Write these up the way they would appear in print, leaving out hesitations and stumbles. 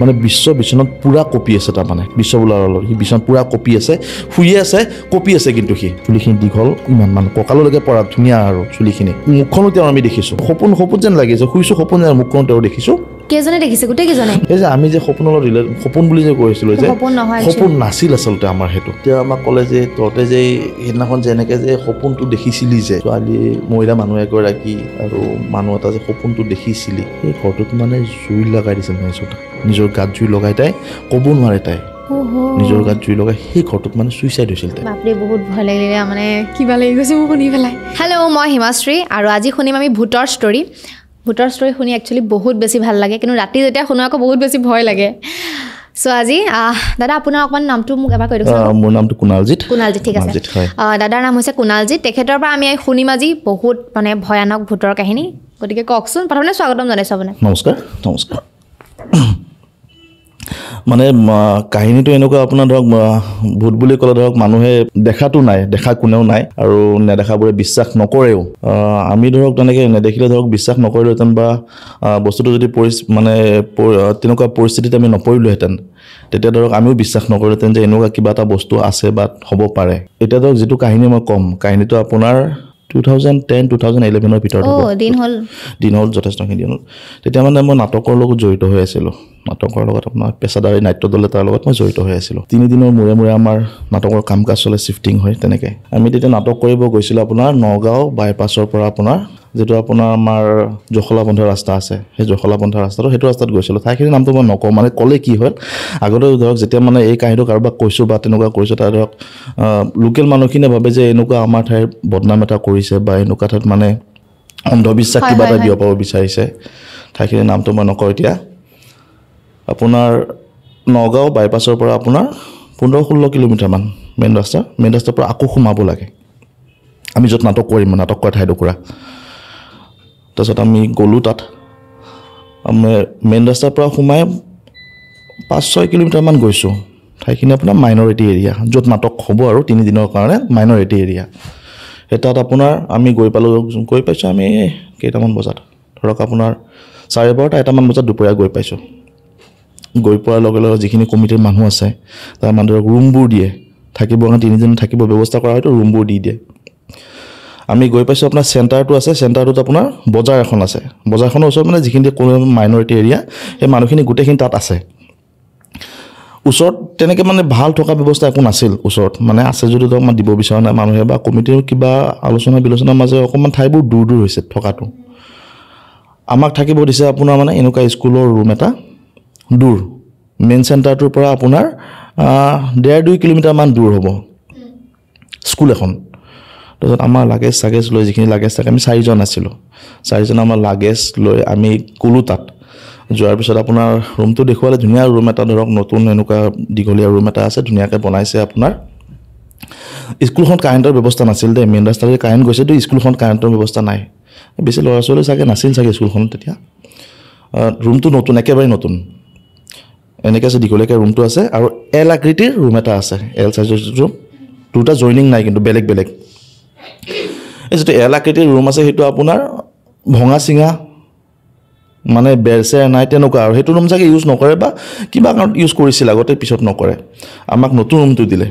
মানে বিশ্ব বিচনাত পূৰা কঁপি আছে, তাৰমানে বিশ্ব বোলাৰ লগত সি বিচনাত পূৰা কঁপি আছে, শুয়ে আছে, কঁপি আছে। কিন্তু সি চুলিখিনি দীঘল ইমান মান কঁকাললৈকে পৰা ধুনীয়া আৰু চুলিখিনি, মুখখনো তেওঁৰ আমি দেখিছোঁ, সপোন সপোন যেন লাগিছে, শুইছোঁ সপোন যেন, মুখখনো তেওঁ দেখিছোঁ। কেইজনে দেখিছে? গোটেই কেইজনে? এই যে আমি যে সপোনৰ লগত ৰিলেট, সপোন বুলি যে কৈছিলোঁ যে সপোন নহয়, সপোন নাছিল আচলতে আমাৰ সেইটো। তেওঁ আমাক ক'লে যে তহঁতে যে সেইদিনাখন যেনেকৈ যে সপোনটো দেখিছিলি যে ছোৱালী মহিলা মানুহ এগৰাকী আৰু মানুহ এটা যে সপোনটো দেখিছিলি, সেই ঘৰটোত মানে জুই লগাই দিছিল মানে নিজৰ গাত জুই লগাই, তাই ক'ব নোৱাৰে, তাই নিজৰ গাত জুই লগাই সেই ঘৰটোত মানে চুইচাইড হৈছিল তাই। বাপৰে, বহুত ভয় লাগিলে, মানে কিবা লাগি গৈছে মোৰ শুনি পেলাই। হেল্ল', মই হিমাশ্ৰী আৰু আজি শুনিম আমি ভূতৰ ষ্টৰী। ভূতৰ ষ্টৰী শুনি একচুৱেলি বহুত বেছি ভাল লাগে, কিন্তু ৰাতি যেতিয়া শুনো আকৌ বহুত বেছি ভয় লাগে। চ' আজি দাদা আপোনাৰ অকণমান নামটো মোক এবাৰ কৈ দিয়কচোন। মোৰ নামটো কুণালজিত। কুণালজিত, ঠিক আছে। দাদাৰ নাম হৈছে কুণালজিত। তেখেতৰ পৰা আমি শুনিম আজি বহুত মানে ভয়ানক ভূতৰ কাহিনী। গতিকে কওকচোন, প্ৰথমতে স্বাগতম জনাইছোঁ আপোনাক। নমস্কাৰ। নমস্কাৰ। মানে কাহিনীটো এনেকুৱা, আপোনাৰ ধৰক ভূত বুলি ক'লে ধৰক মানুহে দেখাটো নাই, দেখা কোনেও নাই আৰু নেদেখাবোৰে বিশ্বাস নকৰেও। আমি ধৰক তেনেকৈ নেদেখিলে ধৰক বিশ্বাস নকৰিলোহেঁতেন বা বস্তুটো যদি মানে তেনেকুৱা পৰিস্থিতিত আমি নপৰিলোহেঁতেন, তেতিয়া ধৰক আমিও বিশ্বাস নকৰিলোহেঁতেন যে এনেকুৱা কিবা এটা বস্তু আছে বা হ'ব পাৰে। এতিয়া ধৰক যিটো কাহিনী মই ক'ম, কাহিনীটো আপোনাৰ 2010 2011ৰ ভিতৰত হ'ব। দিন হ'ল, দিন হ'ল, যথেষ্টখিনি দিন হ'ল। তেতিয়া মানে মই নাটকৰ লগত জড়িত হৈ আছিলোঁ, নাটকৰ লগত আপোনাৰ পেছাদাৰী নাট্যদল এটাৰ লগত মই জড়িত হৈ আছিলোঁ। তিনিদিনৰ মূৰে মূৰে আমাৰ নাটকৰ কাম কাজ চলে, শ্বিফটিং হয় তেনেকৈ। আমি তেতিয়া নাটক কৰিব গৈছিলোঁ আপোনাৰ নগাঁও বাইপাছৰ পৰা আপোনাৰ যিটো আপোনাৰ আমাৰ জখলাবন্ধা ৰাস্তা আছে, সেই জখলাবন্ধা ৰাস্তাটো, সেইটো ৰাস্তাত গৈছিলোঁ। ঠাইখিনিৰ নামটো মই নকওঁ, মানে ক'লে কি হ'ল, আগতে ধৰক যেতিয়া মানে এই কাহিনীটো কাৰোবাক কৈছোঁ বা তেনেকুৱা কৰিছোঁ, তাৰ ধৰক লোকেল মানুহখিনিয়ে ভাবে যে এনেকুৱা আমাৰ ঠাইৰ বদনাম এটা কৰিছে বা এনেকুৱা ঠাইত মানে অন্ধবিশ্বাস কিবা এটা বিয়পাব বিচাৰিছে। ঠাইখিনিৰ নামটো মই নকওঁ এতিয়া। আপোনাৰ নগাঁও বাইপাছৰ পৰা আপোনাৰ 15-16 কিলোমিটাৰমান মেইন ৰাস্তা, মেইন ৰাস্তাৰ পৰা আকৌ সোমাব লাগে আমি য'ত নাটক কৰিম, নাটক কৰা ঠাইটুকুৰা। তাৰপিছত আমি গ'লোঁ তাত, আমি মেইন ৰাস্তাৰ পৰা সোমাই 5-6 কিলোমিটাৰমান গৈছোঁ। ঠাইখিনি আপোনাৰ মাইনৰিটি এৰিয়া, য'ত নাটক হ'ব আৰু তিনিদিনৰ কাৰণে মাইনৰিটি এৰিয়া। সেই তাত আপোনাৰ আমি গৈ পালোঁ, গৈ পাইছোঁ আমি কেইটামান বজাত, ধৰক আপোনাৰ 12:30 1টামান বজাত দুপৰীয়া গৈ পাইছোঁ। গৈ পোৱাৰ লগে লগে যিখিনি কমিটিৰ মানুহ আছে, তাৰ মানে ধৰক ৰুমবোৰ দিয়ে, থাকিবৰ কাৰণে তিনিদিন থাকিব ব্যৱস্থা কৰা হয়তো, ৰুমবোৰ দি দিয়ে। আমি গৈ পাইছোঁ আপোনাৰ চেণ্টাৰটো আছে, চেণ্টাৰটোত আপোনাৰ বজাৰ এখন আছে, বজাৰখনৰ ওচৰত মানে যিখিনি মাইনৰিটি এৰিয়া, সেই মানুহখিনি গোটেইখিনি তাত আছে। ওচৰত তেনেকৈ মানে ভাল থকা ব্যৱস্থা একো নাছিল ওচৰত, মানে আছে যদিও ধৰক মানে দিব বিচৰা নাই মানুহে বা কমিটিৰ কিবা আলোচনা বিলোচনাৰ মাজে অকণমান ঠাইবোৰ দূৰ দূৰ হৈছে থকাটো। আমাক থাকিব দিছে আপোনাৰ মানে এনেকুৱা স্কুলৰ ৰুম এটা দূৰ, মেইন চেণ্টাৰটোৰ পৰা আপোনাৰ 1.5-2 কিলোমিটাৰমান দূৰ হ'ব স্কুল এখন। তাৰপিছত আমাৰ লাগেজ চাগেজ লৈ, যিখিনি লাগেজ থাকে, আমি চাৰিজন আছিলোঁ, চাৰিজন আমাৰ লাগেজ লৈ আমি গ'লোঁ তাত। যোৱাৰ পিছত আপোনাৰ ৰুমটো দেখুৱালে, ধুনীয়া ৰুম এটা, ধৰক নতুন এনেকুৱা দীঘলীয়া ৰুম এটা আছে, ধুনীয়াকৈ বনাইছে আপোনাৰ। স্কুলখনত কাৰেণ্টৰ ব্যৱস্থা নাছিল দেই, মেইন ৰাস্তালৈ কাৰেণ্ট গৈছে তো স্কুলখনত কাৰেণ্টৰ ব্যৱস্থা নাই, বেছি ল'ৰা ছোৱালী চাগে নাছিল চাগে স্কুলখনত তেতিয়া। ৰুমটো নতুন, একেবাৰে নতুন, এনেকৈ আছে, দীঘলীয়াকৈ ৰুমটো আছে আৰু এল আকৃতিৰ ৰুম এটা আছে, এল চাইজৰ ৰুম, দুটা জইনিং নাই কিন্তু বেলেগ বেলেগ। এই যিটো এল আকৃতিৰ ৰুম আছে সেইটো আপোনাৰ ভঙা চিঙা মানে বেৰ চেৰ নাই তেনেকুৱা আৰু, সেইটো ৰুম চাগে ইউজ নকৰে বা কিবা কাৰণত ইউজ কৰিছিল আগতে, পিছত নকৰে। আমাক নতুন ৰুমটো দিলে,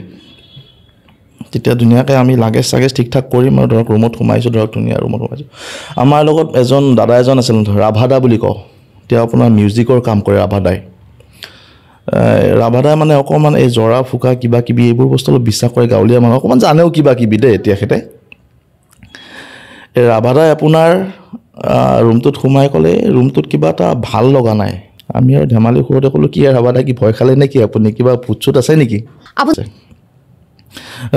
তেতিয়া ধুনীয়াকৈ আমি লাগেজ চাগেজ ঠিক ঠাক কৰিম আৰু ধৰক ৰুমত সোমাইছোঁ, ধৰক ধুনীয়া ৰুমত সোমাইছোঁ। আমাৰ লগত এজন দাদা এজন আছিল, ৰাভাদা বুলি কওঁ, তেওঁ আপোনাৰ মিউজিকৰ কাম কৰে ৰাভাদাই। ৰাভাদাই মানে অকণমান এই জৰা ফুকা কিবা কিবি এইবোৰ বস্তু অলপ বিশ্বাস কৰে, গাঁৱলীয়া মানুহ অকণমান জানেও কিবা কিবি দেই তেখেতে। এই ৰাভাদাই আপোনাৰ ৰুমটোত সোমাই ক'লে ৰুমটোত কিবা এটা ভাল লগা নাই। আমি আৰু ধেমালি সুৰতে ক'লোঁ, কি ৰাভাদা, কি ভয় খালে নেকি আপুনি, কিবা ভূত চুত আছে নেকি?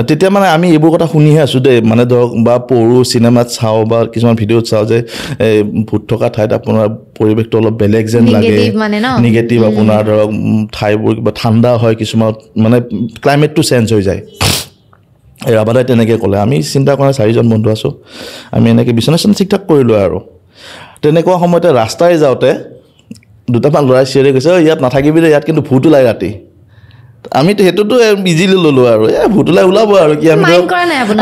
তেতিয়া মানে আমি এইবোৰ কথা শুনিহে আছোঁ দেই, মানে ধৰক বা পঢ়োঁ, চিনেমাত চাওঁ বা কিছুমান ভিডিঅ'ত চাওঁ যে এই ভূত থকা ঠাইত আপোনাৰ পৰিৱেশটো অলপ বেলেগ যেন লাগে, নিগেটিভ, আপোনাৰ ধৰক ঠাইবোৰ কিবা ঠাণ্ডা হয় কিছুমানত, মানে ক্লাইমেটটো চেঞ্জ হৈ যায়। এই ৰাভাদাই তেনেকৈ ক'লে, আমি চিন্তা কৰা চাৰিজন বন্ধু আছোঁ, আমি এনেকৈ বিচনা চিচনা ঠিক ঠাক কৰিলোঁ আৰু। তেনেকুৱা সময়তে ৰাস্তাই যাওঁতে দুটামান ল'ৰাই চিঞৰি কৈছে, ইয়াত নাথাকিবি দেই, ইয়াত কিন্তু ভূত ওলায় ৰাতি। আমিতো সেইটোতো ইজিলি ল'লোঁ আৰু, এই ভূত ওলাই ওলাব আৰু কি, আমি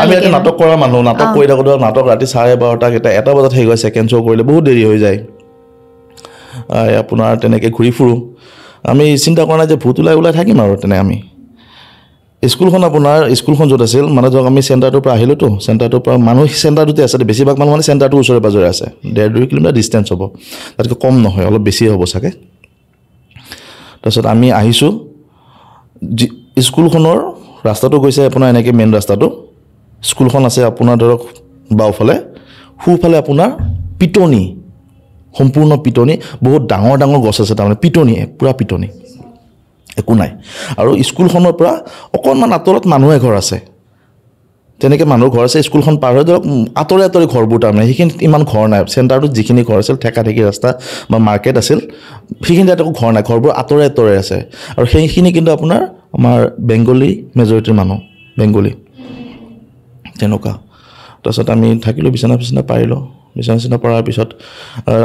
আমি ইয়াতে নাটক কৰা মানুহ, নাটক কৰি থাকোঁ ধৰক, নাটক ৰাতি 12:30 কেইটা 1 বজাত শেষ হয়, ছেকেণ্ড শ্ব' কৰিলে বহুত দেৰি হৈ যায়, আপোনাৰ তেনেকৈ ঘূৰি ফুৰোঁ। আমি চিন্তা কৰা নাই যে ভূত ওলাই ওলাই থাকিম আৰু তেনে। আমি স্কুলখন আপোনাৰ স্কুলখন য'ত আছিল মানে ধৰক আমি চেণ্টাৰটোৰ পৰা আহিলোঁতো, চেণ্টাৰটোৰ পৰা মানুহ চেণ্টাৰটোতে আছে, বেছিভাগ মানুহ মানে চেণ্টাৰটোৰ ওচৰে পাঁজৰে আছে। 1.5-2 কিলোমিটাৰ ডিষ্টেঞ্চ হ'ব, তাতকৈ কম নহয়, অলপ বেছিয়ে হ'ব চাগে। তাৰপিছত আমি আহিছোঁ, স্কুলখনৰ ৰাস্তাটো গৈছে আপোনাৰ এনেকৈ মেইন ৰাস্তাটো, স্কুলখন আছে আপোনাৰ ধৰক বাওঁফালে, সোঁফালে আপোনাৰ পিটনি, সম্পূৰ্ণ পিটনি, বহুত ডাঙৰ ডাঙৰ গছ আছে, তাৰমানে পিটনি, পূৰা পিটনি, একো নাই। আৰু স্কুলখনৰ পৰা অকণমান আঁতৰত মানুহ এঘৰ আছে, তেনেকৈ মানুহৰ ঘৰ আছে। স্কুলখন পাৰ হৈ ধৰক আঁতৰে আঁতৰে ঘৰবোৰ, তাৰমানে সেইখিনিত ইমান ঘৰ নাই। চেণ্টাৰটোত যিখিনি ঘৰ আছিল, ঠেকা ঠেকি ৰাস্তা বা মাৰ্কেট আছিল, সেইখিনি তাত একো ঘৰ নাই, ঘৰবোৰ আঁতৰে আঁতৰে আছে। আৰু সেইখিনি কিন্তু আপোনাৰ আমাৰ বেংগলী মেজৰিটিৰ মানুহ, বেংগলী তেনেকুৱা। তাৰপিছত আমি থাকিলোঁ, বিচনা বিচনা পাৰিলোঁ। বিচনা চিচনা পৰাৰ পিছত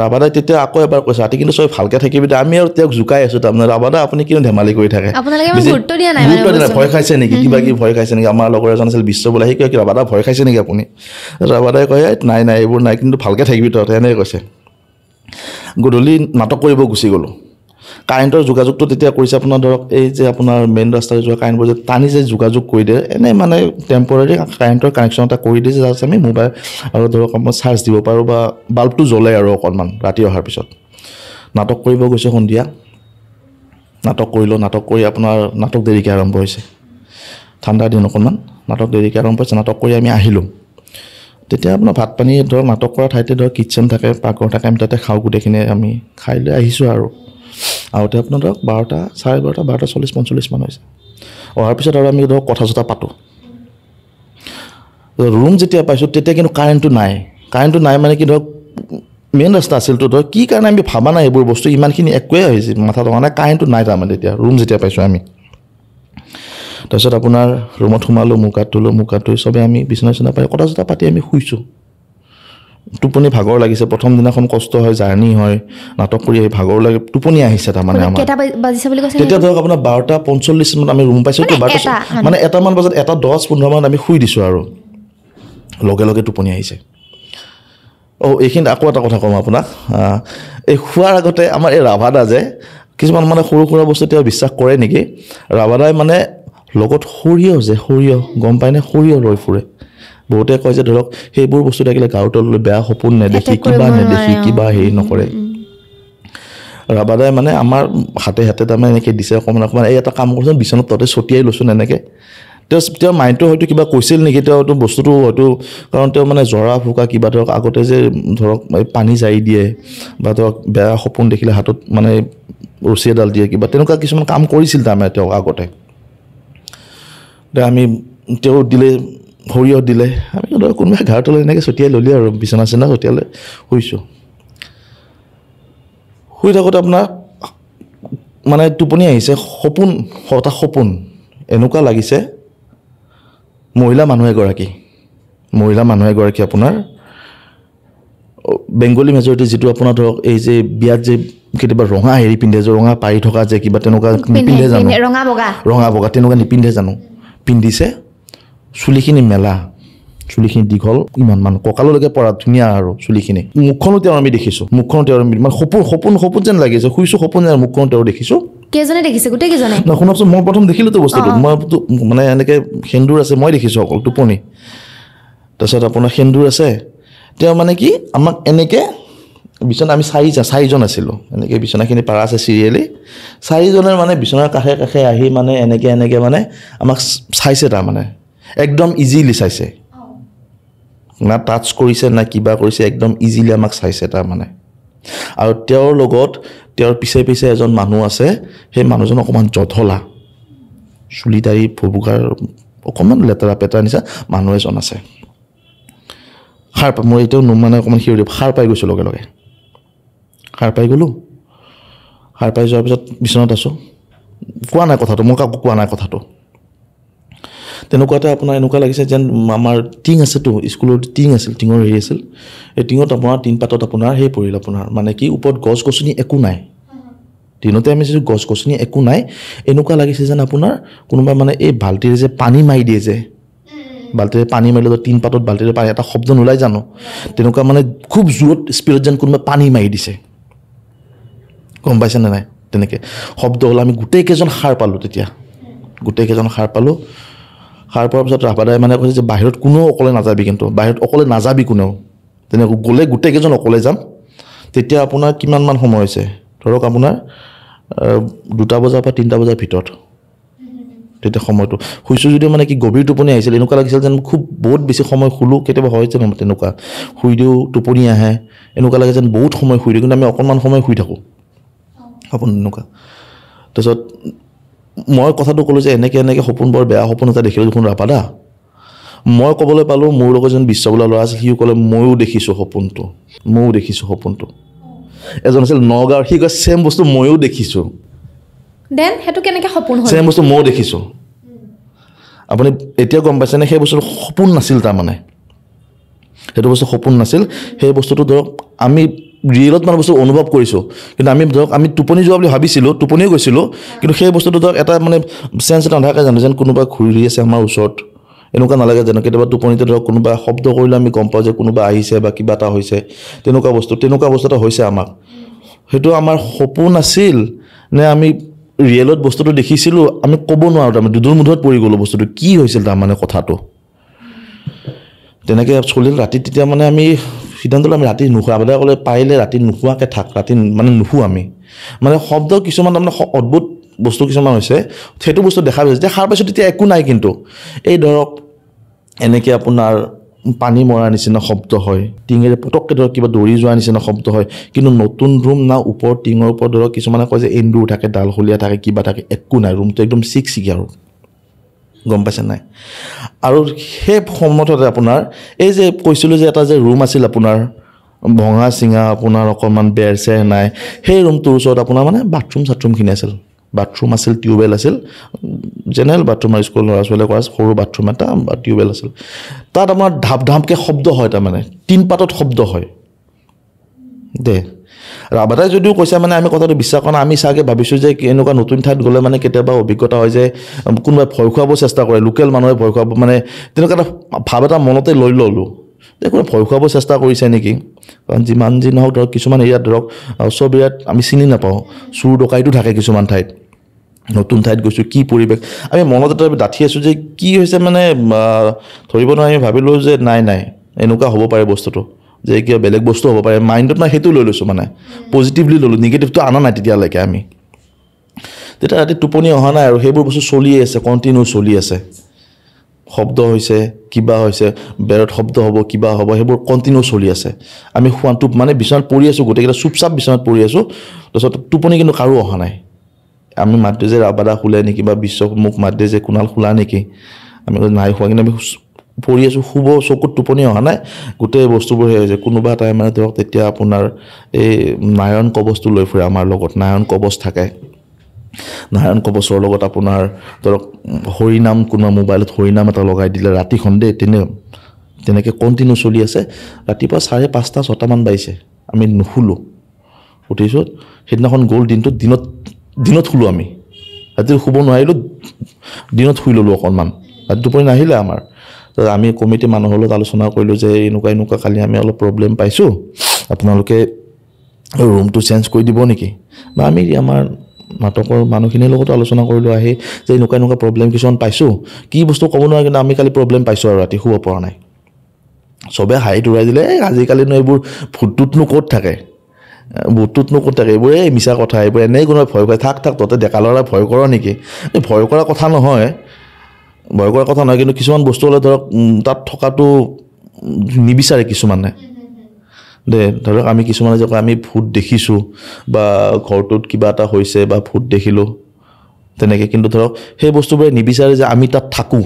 ৰাভাদাই তেতিয়া আকৌ এবাৰ কৈছে, ৰাতি কিন্তু চবে ভালকৈ থাকিবি। আমি আৰু তেওঁক জোকাই আছোঁ, তাৰমানে ৰাভাদা আপুনি কিনো ধেমালি কৰি থাকে, গুৰুত্ব দিয়া নাই, ভয় খাইছে নেকি, কিবা কিবি ভয় খাইছে নেকি। আমাৰ লগৰ এজন আছিল বিশ্ব বোলে, সি কয় কি ৰাভাদা ভয় খাইছে নেকি আপুনি? ৰাভাদাই কয় নাই নাই এইবোৰ নাই, কিন্তু ভালকৈ থাকিবি তহঁতে, এনেকৈ কৈছে। গধূলি নাটক কৰিব গুচি গ'লোঁ। কাৰেণ্টৰ যোগাযোগটো তেতিয়া কৰিছে আপোনাৰ ধৰক এই যে আপোনাৰ মেইন ৰাস্তাৰে যোৱা কাৰেণ্টবোৰ যে টানি যে যোগাযোগ কৰি দিয়ে, এনেই মানে টেম্পৰাৰী কাৰেণ্টৰ কানেকশ্যন এটা কৰি দিয়ে, যাতে আমি মোবাইল আৰু ধৰক আপোনাৰ চাৰ্জ দিব পাৰোঁ বা বাল্বটো জ্বলে আৰু অকণমান ৰাতি অহাৰ পিছত। নাটক কৰিব গৈছোঁ সন্ধিয়া, নাটক কৰিলোঁ। নাটক কৰি আপোনাৰ নাটক দেৰিকৈ আৰম্ভ হৈছে, ঠাণ্ডাৰ দিন অকণমান, নাটক দেৰিকৈ আৰম্ভ হৈছে। নাটক কৰি আমি আহিলোঁ। তেতিয়া আপোনাৰ ভাত পানী ধৰক নাটক কৰা ঠাইতে ধৰক কিটচেন থাকে, পাকঘৰ থাকে, আমি তাতে খাওঁ গোটেইখিনি, আমি খাই লৈ আহিছোঁ। আৰু আহোঁতে আপোনাৰ ধৰক 12টা, 12:30, 12:40, 45 মান হৈছে। অহাৰ পিছত আৰু আমি ধৰক কথা চথা পাতোঁ। ৰুম যেতিয়া পাইছোঁ তেতিয়া কিন্তু কাৰেণ্টটো নাই। কাৰেণ্টটো নাই মানে কি ধৰক মেইন ৰাস্তা আছিলতো, ধৰক কি কাৰণে আমি ভবা নাই এইবোৰ বস্তু, ইমানখিনি একোৱেই হৈছে মাথাত অহা নাই, কাৰেণ্টটো নাই তাৰমানে তেতিয়া ৰুম যেতিয়া পাইছোঁ আমি। তাৰপিছত আপোনাৰ ৰুমত সোমালোঁ, মুখ হাত ধুলোঁ, মুখ হাত ধুই চবে আমি বিচনা চিচনা পাৰি কথা চথা পাতি আমি শুইছোঁ। টোপনি ভাগৰ লাগিছে, প্ৰথম দিনাখন কষ্ট হয়, জাৰ্ণি হয়, নাটক কৰি আহি ভাগৰ লাগে, টোপনি আহিছে তাৰমানে আমাৰ। তেতিয়া ধৰক আপোনাৰ 12:45 মানত আমি ৰুম পাইছোঁ, মানে 1টামান বজাত, 1:10-15 মানত আমি শুই দিছোঁ আৰু লগে লগে টোপনি আহিছে। অ' এইখিনিত আকৌ এটা কথা কম আপোনাক, এই শোৱাৰ আগতে আমাৰ এই ৰাভাদা যে কিছুমান মানে সৰু সুৰা বস্তু তেওঁ বিশ্বাস কৰে নেকি, ৰাভাদাই মানে লগত সৰিয়হ যে, সৰিয়হ গম পায়নে, সৰিয়হ লৈ ফুৰে। বহুতে কয় যে ধৰক সেইবোৰ বস্তু থাকিলে গাঁৱৰ তললৈ বেয়া সপোন নেদেখি, কিবা নেদেখি, কিবা হেৰি নকৰে। ৰাভাদাই মানে আমাৰ হাতে হাতে তাৰমানে এনেকৈ দিছে অকণমান অকণমান, এই এটা কাম কৰচোন, বিচনাত তহঁতে ছটিয়াই লৈছোন এনেকৈ। তেওঁ মাইণ্ডটো হয়তো কিবা কৈছিল নেকি, তেওঁ হয়তো বস্তুটো হয়তো, কাৰণ তেওঁ মানে জৰা ফুকা কিবা ধৰক আগতে যে ধৰক পানী জাৰি দিয়ে বা ধৰক বেয়া সপোন দেখিলে হাতত মানে ৰছী এডাল দিয়ে, কিবা তেনেকুৱা কিছুমান কাম কৰিছিল তাৰমানে তেওঁ আগতে। আমি তেওঁ দিলে সৰিয়হ দিলে, আমি ধৰক কোনোবাই গাৰ তলত এনেকৈ ছটিয়াই ল'লি আৰু বিচনা চিচনা ছটিয়ালে শুইছোঁ। শুই থাকোঁতে আপোনাৰ মানে টোপনি আহিছে, সপোন এটা সপোন এনেকুৱা লাগিছে, মহিলা মানুহ এগৰাকী আপোনাৰ বেংগলী মেজৰিটি যিটো আপোনাৰ ধৰক এই যে বিয়াত যে কেতিয়াবা ৰঙা হেৰি পিন্ধে যে, ৰঙা পাৰি থকা যে কিবা তেনেকুৱা নিপিন্ধে জানো, ৰঙা বগা তেনেকুৱা নিপিন্ধে জানো, পিন্ধিছে, চুলিখিনি মেলা, চুলিখিনি দীঘল ইমানমান কঁকাললৈকে পৰা ধুনীয়া আৰু চুলিখিনি, মুখখনো তেওঁৰ আমি দেখিছোঁ, মুখখনো তেওঁৰ মানে সপোন সপোন সপোন যেন লাগিছে, শুইছোঁ সপোন যেন, মুখখনো তেওঁৰ দেখিছোঁ। কেইজনে দেখিছে? গোটেই কেইজনে? ন শুনকচোন, মই প্ৰথম দেখিলোঁতো বস্তুটো, মই মানে এনেকৈ সেন্দুৰ আছে মই দেখিছোঁ অকল টোপনি। তাৰপিছত আপোনাৰ সেন্দুৰ আছে, তেওঁ মানে কি আমাক এনেকৈ বিচনা, আমি চাৰিজন আছিলোঁ, এনেকৈ বিচনাখিনি পাৰা আছে চিৰিয়েলি, চাৰিজনে মানে বিচনাৰ কাষে কাষে আহি মানে এনেকৈ এনেকৈ মানে আমাক চাইছে, তাৰমানে একদম ইজিলি চাইছে, না টাচ কৰিছে না কিবা কৰিছে, একদম ইজিলি আমাক চাইছে তাৰমানে। আৰু তেওঁৰ লগত তেওঁৰ পিছে পিছে এজন মানুহ আছে, সেই মানুহজন অকণমান জধলা, চুলি দাড়ি ভুবুকাৰ অকণমান লেতেৰা পেতেৰা নিচিনা মানুহ এজন আছে। সাৰ পাই মই এতিয়াও মানে অকণমান শিয়ৰি সাৰ পাই গৈছোঁ, লগে লগে সাৰ পাই গ'লোঁ। সাৰ পাই যোৱাৰ পিছত বিচনাত আছোঁ, কোৱা নাই কথাটো, মই কাকো কোৱা নাই কথাটো। তেনেকুৱাতে আপোনাৰ এনেকুৱা লাগিছে যেন আমাৰ টিং আছেতো, স্কুলৰ টিং আছিল, টিঙৰ হেৰি আছিল, এই টিঙত আপোনাৰ টিনপাতত আপোনাৰ সেই পৰিল আপোনাৰ মানে কি ওপৰত গছ গছনি একো নাই, দিনতে আমি চাইছোঁ গছ গছনি একো নাই, এনেকুৱা লাগিছে যেন আপোনাৰ কোনোবা মানে এই বাল্টিৰে যে পানী মাৰি দিয়ে যে, বাল্টিৰে পানী মাৰিলে টিনপাতত বাল্টিৰে পানী এটা শব্দ নোলায় জানো, তেনেকুৱা মানে খুব জোৰত স্পীডত যেন কোনোবাই পানী মাৰি দিছে, গম পাইছেনে নাই? তেনেকৈ শব্দ হ'ল। আমি গোটেইকেইজন সাৰ পালোঁ, তেতিয়া গোটেইকেইজন সাৰ পালোঁ। সাৰ পোৱাৰ পিছত ৰাভাদাই মানে কৈছে যে বাহিৰত কোনেও অকলে নাযাবি, কিন্তু বাহিৰত অকলে নাযাবি কোনেও, তেনেকৈ গ'লে গোটেইকেইজন অকলে যাম। তেতিয়া আপোনাৰ কিমানমান সময় হৈছে, ধৰক আপোনাৰ 2টা বজাৰ পৰা 3টা বজাৰ ভিতৰত তেতিয়া সময়টো শুইছোঁ যদিও মানে কি গভীৰ টোপনি আহিছিল, এনেকুৱা লাগিছিল যেন খুব বহুত বেছি সময় শুলোঁ। কেতিয়াবা হয় যে তেনেকুৱা শুই দিওঁ টোপনি আহে, এনেকুৱা লাগে যেন বহুত সময় শুই দিওঁ, কিন্তু আমি অকণমান সময় শুই থাকোঁ সপোন তেনেকুৱা। তাৰপিছত মই কথাটো ক'লোঁ যে এনেকৈ এনেকৈ সপোন বৰ বেয়া সপোন এটা দেখিলোঁ দেখোন ৰাভাদা। মই ক'বলৈ পালোঁ, মোৰ লগত এজন বিশ্ব বোলা ল'ৰা আছিল, সিও ক'লে ময়ো দেখিছোঁ সপোনটো, ময়ো দেখিছোঁ সপোনটো। এজন আছিল নগাঁৱৰ, সি কয় ছেম বস্তু ময়ো দেখিছোঁ। দেন সেইটো কেনেকৈ সপোন হ'ল? ছেম বস্তু ময়ো দেখিছোঁ। আপুনি এতিয়া গম পাইছেনে সেই বস্তুটো সপোন নাছিল, তাৰমানে সেইটো বস্তু সপোন নাছিল। সেই বস্তুটো ধৰক আমি ৰিয়েলত মানে বস্তু অনুভৱ কৰিছোঁ, কিন্তু আমি ধৰক আমি টোপনি যোৱা বুলি ভাবিছিলোঁ, টোপনিও গৈছিলোঁ, কিন্তু সেই বস্তুটো ধৰক এটা মানে চেঞ্চ এটা নাথাকে জানো, যেন কোনোবা ঘূৰি আছে আমাৰ ওচৰত, এনেকুৱা নালাগে জানো। কেতিয়াবা টোপনিতে ধৰক কোনোবা শব্দ কৰিলে আমি গম পাওঁ যে কোনোবা আহিছে বা কিবা এটা হৈছে, তেনেকুৱা বস্তু, তেনেকুৱা বস্তু এটা হৈছে আমাক। সেইটো আমাৰ সপোন আছিল নে আমি ৰিয়েলত বস্তুটো দেখিছিলোঁ আমি ক'ব নোৱাৰোঁ, তাৰমানে দুদুৰ মুধত পৰি গ'লোঁ বস্তুটো কি হৈছিল তাৰমানে কথাটো। তেনেকৈ চলিল ৰাতি। তেতিয়া মানে আমি সিদ্ধান্ত ল'লোঁ আমি ৰাতি নুশোৱা, আগতে ক'লে পাৰিলে ৰাতি নুশোৱাকৈ থাক, ৰাতি মানে নুশো আমি। মানে শব্দ কিছুমান তাৰমানে অদ্ভুত বস্তু কিছুমান হৈছে, সেইটো বস্তু দেখা পাইছোঁ। যেতিয়া সাৰ পাইছোঁ তেতিয়া একো নাই, কিন্তু এই ধৰক এনেকৈ আপোনাৰ পানী মৰাৰ নিচিনা শব্দ হয়, টিঙেৰে পটককৈ ধৰক কিবা দৌৰি যোৱাৰ নিচিনা শব্দ হয়, কিন্তু নতুন ৰুম না ওপৰ টিঙৰ ওপৰত ধৰক কিছুমানে কয় যে এন্দুৰ থাকে, ডালশলীয়া থাকে, কিবা থাকে, একো নাই, ৰুমটো একদম চিকচিকী আৰু, গম পাইছে নাই। আৰু সেই সময়তে আপোনাৰ এই যে কৈছিলোঁ যে এটা যে ৰুম আছিল আপোনাৰ ভঙা চিঙা, আপোনাৰ অকণমান বেৰ চেৰ নাই, সেই ৰুমটোৰ ওচৰত আপোনাৰ মানে বাথৰুম চাথৰুমখিনি আছিল, বাথৰুম আছিল, টিউবৱেল আছিল, জেনেৰেল বাথৰুম আৰু স্কুল ল'ৰা ছোৱালীয়ে কৰা সৰু বাথৰুম এটা বা টিউবৱেল আছিল। তাত আপোনাৰ ঢাপ ঢাপকৈ শব্দ হয়, তাৰমানে তিনপাতত শব্দ হয় দে। ৰাভাদাই যদিও কৈছে মানে আমি কথাটো বিশ্বাস কৰা নাই, আমি চাগে ভাবিছোঁ যে এনেকুৱা নতুন ঠাইত গ'লে মানে কেতিয়াবা অভিজ্ঞতা হয় যে কোনোবাই ভয় খুৱাব চেষ্টা কৰে, লোকেল মানুহে ভয় খুৱাব, মানে তেনেকুৱা এটা ভাৱ এটা মনতে লৈ ল'লোঁ যে কোনোবাই ভয় খুৱাব চেষ্টা কৰিছে নেকি। কাৰণ যিমান যি নহওক ধৰক কিছুমান এৰিয়াত ধৰক চব এৰিয়াত আমি চিনি নাপাওঁ, চোৰ ডকাইতো থাকে কিছুমান ঠাইত, নতুন ঠাইত গৈছোঁ কি পৰিৱেশ, আমি মনত এটা ডাঠি আছোঁ যে কি হৈছে মানে ধৰিব নোৱাৰি। আমি ভাবিলোঁ যে নাই নাই এনেকুৱা হ'ব পাৰে বস্তুটো, যে কিবা বেলেগ বস্তু হ'ব পাৰে, মাইণ্ডত মই সেইটো লৈ লৈছোঁ, মানে পজিটিভলি ল'লোঁ, নিগেটিভটো অনা নাই তেতিয়ালৈকে। আমি তেতিয়া ৰাতি টোপনি অহা নাই আৰু সেইবোৰ বস্তু চলিয়ে আছে, কণ্টিনিউ চলি আছে, শব্দ হৈছে, কিবা হৈছে, বেৰত শব্দ হ'ব, কিবা হ'ব, সেইবোৰ কণ্টিনিউ চলি আছে। আমি শোৱাটো মানে বিচনাত পৰি আছোঁ, গোটেইকেইটা চুপচাপ বিচনাত পৰি আছোঁ, তাৰপিছত টোপনি কিন্তু কাৰো অহা নাই। আমি মাত দিওঁ যে ৰাভাদা শুলে নেকি, বা বিশ্ব মোক মাত দিয়ে যে কুণাল শুলা নেকি, আমি নাই শোৱা, কিন্তু আমি পৰি আছোঁ, শুব চকুত টোপনি অহা নাই, গোটেই বস্তুবোৰ সেই হৈছে। কোনোবা এটাই মানে ধৰক তেতিয়া আপোনাৰ এই নাৰায়ণ কবচটো লৈ ফুৰে আমাৰ লগত, নাৰায়ণ কবচ থাকে, নাৰায়ণ কবচৰ লগত আপোনাৰ ধৰক হৰিনাম, কোনোবা মোবাইলত হৰিনাম এটা লগাই দিলে ৰাতিখন দেই, তেনেকৈ কণ্টিনিউ চলি আছে। ৰাতিপুৱা 5:30 6টামান বাজিছে, আমি নুশুলোঁ, উঠিছোঁ। সেইদিনাখন গ'ল দিনটো, দিনত শুলোঁ আমি, ৰাতি শুব নোৱাৰিলোঁ, দিনত শুই ল'লোঁ অকণমান, ৰাতি টোপনি নাহিলে আমাৰ। আমি কমিটিৰ মানুহৰ লগত আলোচনা কৰিলোঁ যে এনেকুৱা এনেকুৱা কালি আমি অলপ প্ৰব্লেম পাইছোঁ, আপোনালোকে ৰুমটো চেঞ্জ কৰি দিব নেকি, বা আমি আমাৰ নাটকৰ মানুহখিনিৰ লগতো আলোচনা কৰিলোঁ আহি যে এনেকুৱা এনেকুৱা প্ৰব্লেম কিছুমান পাইছোঁ, কি বস্তু ক'ব নোৱাৰোঁ, কিন্তু আমি কালি প্ৰব্লেম পাইছোঁ আৰু ৰাতি শুব পৰা নাই। চবে হাঁহিত উৰাই দিলে, এই আজিকালিনো এইবোৰ ভূতটোতনো ক'ত থাকে, ভূতটোতনো ক'ত থাকে, এইবোৰ এই মিছা কথা, এইবোৰ এনেই কোনোবাই ভয় কৰে, থাক থাক তহঁতে ডেকা ল'ৰাই ভয় কৰ নেকি। এই ভয় কৰা কথা নহয়, ভয় কৰা কথা নহয়, কিন্তু কিছুমান বস্তু হ'লে ধৰক তাত থকাটো নিবিচাৰে কিছুমানে দে। ধৰক আমি কিছুমানে যে কয় আমি ভূত দেখিছোঁ বা ঘৰটোত কিবা এটা হৈছে বা ভূত দেখিলোঁ তেনেকৈ, কিন্তু ধৰক সেই বস্তুবোৰে নিবিচাৰে যে আমি তাত থাকোঁ,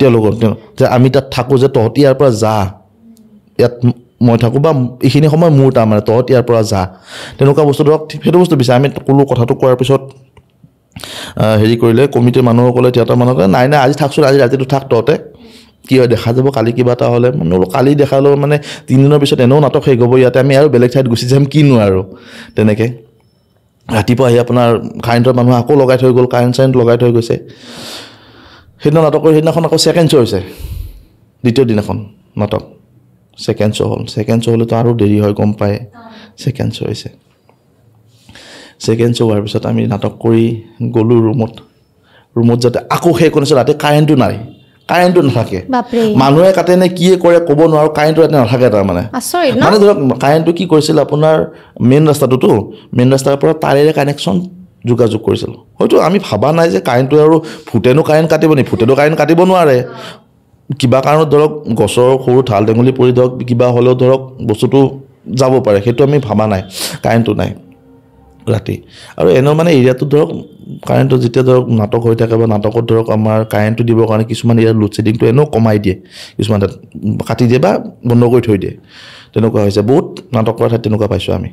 তেওঁলোকৰ যে আমি তাত থাকোঁ, যে তহঁতি ইয়াৰ পৰা যা, ইয়াত মই থাকোঁ বা এইখিনি সময় মোৰ, তাৰমানে তহঁত ইয়াৰ পৰা যা, তেনেকুৱা বস্তু ধৰক সেইটো বস্তু বিচাৰে। আমি ক'লোঁ কথাটো, কোৱাৰ পিছত হেৰি কৰিলে কমিটিৰ মানুহসকলে, থিয়েটাৰ মানুহসকলে, নাই নাই আজি থাকচোন, আজি ৰাতিটো থাক তহঁতে, কি হয় দেখা যাব, কালি কিবা এটা হ'লে। মানে বোলো কালি দেখা হ'লেও মানে 3 দিনৰ পিছত এনেও নাটক শেষ হ'ব, ইয়াতে আমি আৰু বেলেগ ঠাইত গুচি যাম কিনো আৰু তেনেকৈ। ৰাতিপুৱা আহি আপোনাৰ কাৰেণ্টৰ মানুহ আকৌ লগাই থৈ গ'ল, কাৰেণ্ট চাৰেণ্ট লগাই থৈ গৈছে। সেইদিনা নাটকৰ সেইদিনাখন আকৌ ছেকেণ্ড শ্ব' হৈছে, দ্বিতীয় দিনাখন নাটক ছেকেণ্ড শ্ব' হ'ল। ছেকেণ্ড শ্ব' হ'লেতো আৰু দেৰি হয় গম পায়, ছেকেণ্ড শ্ব' হৈছে। ছেকেণ্ড শ্ব' হোৱাৰ পিছত আমি নাটক কৰি গ'লোঁ ৰুমত। ৰুমত যাতে আকৌ সেই কণ্ডিশ্যন, ৰাতি কাৰেণ্টটো নাই, কাৰেণ্টটো নাথাকে, মানুহে কাটে নে কিয়ে কৰে ক'ব নোৱাৰোঁ, কাৰেণ্টটো ৰাতি নাথাকে। তাৰমানে মানে ধৰক কাৰেণ্টটো কি কৰিছিল আপোনাৰ মেইন ৰাস্তাটোতো, মেইন ৰাস্তাৰ পৰা তাৰেৰে কানেকশ্যন যোগাযোগ কৰিছিল। হয়তো আমি ভবা নাই যে কাৰেণ্টটো আৰু ভূতেনো কাৰেণ্ট কাটিব নেকি, ভূতেনো কাৰেণ্ট কাটিব নোৱাৰে। কিবা কাৰণত ধৰক গছৰ সৰু ঠাল ঠেঙুলি পৰি ধৰক কিবা হ'লেও ধৰক বস্তুটো যাব পাৰে, সেইটো আমি ভবা নাই। কাৰেণ্টটো নাই ৰাতি। আৰু এনেও মানে এৰিয়াটোত ধৰক কাৰেণ্টটো যেতিয়া ধৰক নাটক হৈ থাকে বা নাটকত ধৰক আমাৰ কাৰেণ্টটো দিবৰ কাৰণে কিছুমান এৰিয়াত লোড শ্বেডিংটো এনেও কমাই দিয়ে, কিছুমান তাত কাটি দিয়ে বা বন্ধ কৰি থৈ দিয়ে, তেনেকুৱা হৈছে। বহুত নাটক কৰা ঠাইত তেনেকুৱা পাইছোঁ আমি।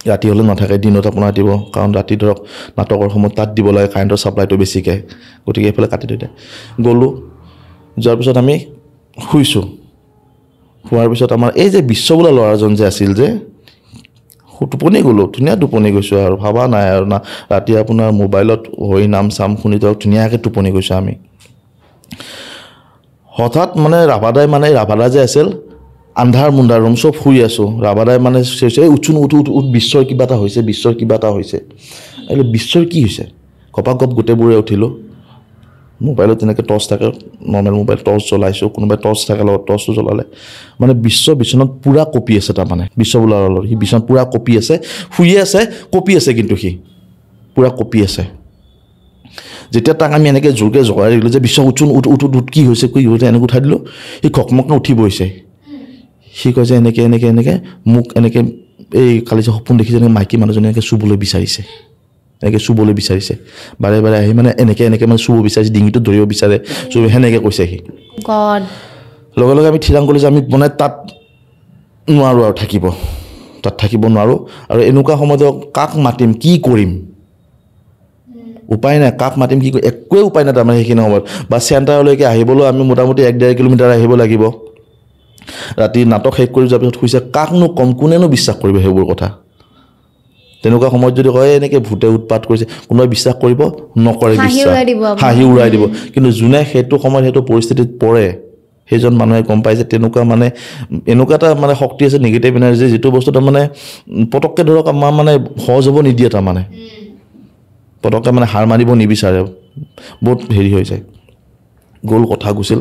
ৰাতি হ'লেও নাথাকে, দিনত আপোনাৰ দিব, কাৰণ ৰাতি ধৰক নাটকৰ সময়ত তাত দিব লাগে কাৰেণ্টৰ ছাপ্লাইটো বেছিকৈ, গতিকে এইফালে কাটি থৈ দিয়ে। গ'লোঁ, যোৱাৰ পিছত আমি শুইছোঁ। শোৱাৰ পিছত আমাৰ এই যে বিশ্ব বোলা ল'ৰাজন যে আছিল যে, টোপনি গ'লোঁ, ধুনীয়া টোপনি গৈছোঁ আৰু ভাবা নাই আৰু না। ৰাতি আপোনাৰ মোবাইলত হৰি নাম চাম শুনি ধৰক ধুনীয়াকৈ টোপনি গৈছোঁ আমি। হঠাৎ মানে ৰাভাদাই, মানে ৰাভাদা যে আছিল, আন্ধাৰ মুন্ধাৰ ৰুম, চব শুই আছোঁ। ৰাভাদাই মানে এই উঠচোন, উঠ উঠ উঠ, বিশ্বৰ কিবা এটা হৈছে, বিশ্বৰ কিবা এটা হৈছে। এই বিশ্বৰ কি হৈছে? গপা গপ গোটেইবোৰে উঠিলোঁ। মোবাইলত তেনেকৈ টৰ্চ থাকে, নৰ্মেল মোবাইল টৰ্চ জ্বলাইছোঁ, কোনোবাই টৰ্চ থাকে লগত টৰ্চটো জ্বলালে। মানে বিশ্ব বিচনাত পূৰা কঁপি আছে, তাৰমানে বিশ্ব বোলা লগত সি বিচনাত পূৰা কঁপি আছে, শুয়ে আছে, কঁপি আছে, কিন্তু সি পূৰা কঁপি আছে। যেতিয়া তাক আমি এনেকৈ জোৰকৈ জগাই দিলোঁ যে বিশ্ব উঠচোন, উঠ উঠ উঠ, কি হৈছে কি হৈছে, এনেকৈ উঠাই দিলোঁ, সি খকমককৈ উঠি বহিছে। সি কয় যে এনেকৈ এনেকৈ এনেকৈ মোক এনেকৈ এই কালি যে সপোন দেখিছে, এনেকৈ মাইকী মানুহজনী এনেকৈ চুবলৈ বিচাৰিছে, এনেকৈ চুবলৈ বিচাৰিছে, বাৰে বাৰে আহি মানে এনেকৈ এনেকৈ মানে চুব বিচাৰিছে, ডিঙিটোত ধৰিব বিচাৰে, চুব, সেনেকৈ কৈছে সি। লগে লগে আমি থিৰাং কৰিলোঁ যে আমি মানে তাত নোৱাৰোঁ আৰু থাকিব, তাত থাকিব নোৱাৰোঁ। আৰু এনেকুৱা সময়ত কাক মাতিম, কি কৰিম, উপায় নাই, কাক মাতিম কি কৰিম, একোৱে উপায় নাই তাৰমানে সেইখিনি সময়ত। বা চেণ্টাৰলৈকে আহিবলৈও আমি মোটামুটি 1-1.5 কিলোমিটাৰ আহিব লাগিব। ৰাতি নাটক শেষ কৰি যোৱাৰ পিছত শুইছে, কাকনো ক'ম, কোনেনো বিশ্বাস কৰিব সেইবোৰ কথা। তেনেকুৱা সময়ত যদি কয় এনেকৈ ভূতে উৎপাত কৰিছে, কোনোবাই বিশ্বাস কৰিব? নকৰে, বিশ্বাস, হাঁহি উৰাই দিব। কিন্তু যোনে সেইটো সময়ত সেইটো পৰিস্থিতিত পৰে, সেইজন মানুহে গম পায় যে তেনেকুৱা মানে এনেকুৱা এটা মানে শক্তি আছে, নিগেটিভ এনাৰ্জি, যিটো বস্তু তাৰমানে পটককৈ ধৰক আমাৰ মানে সহজ হ'ব নিদিয়ে, তাৰমানে পটককৈ মানে হাৰ মানিব নিবিচাৰে, বহুত হেৰি হৈ যায়। গ'ল কথা গুচিল।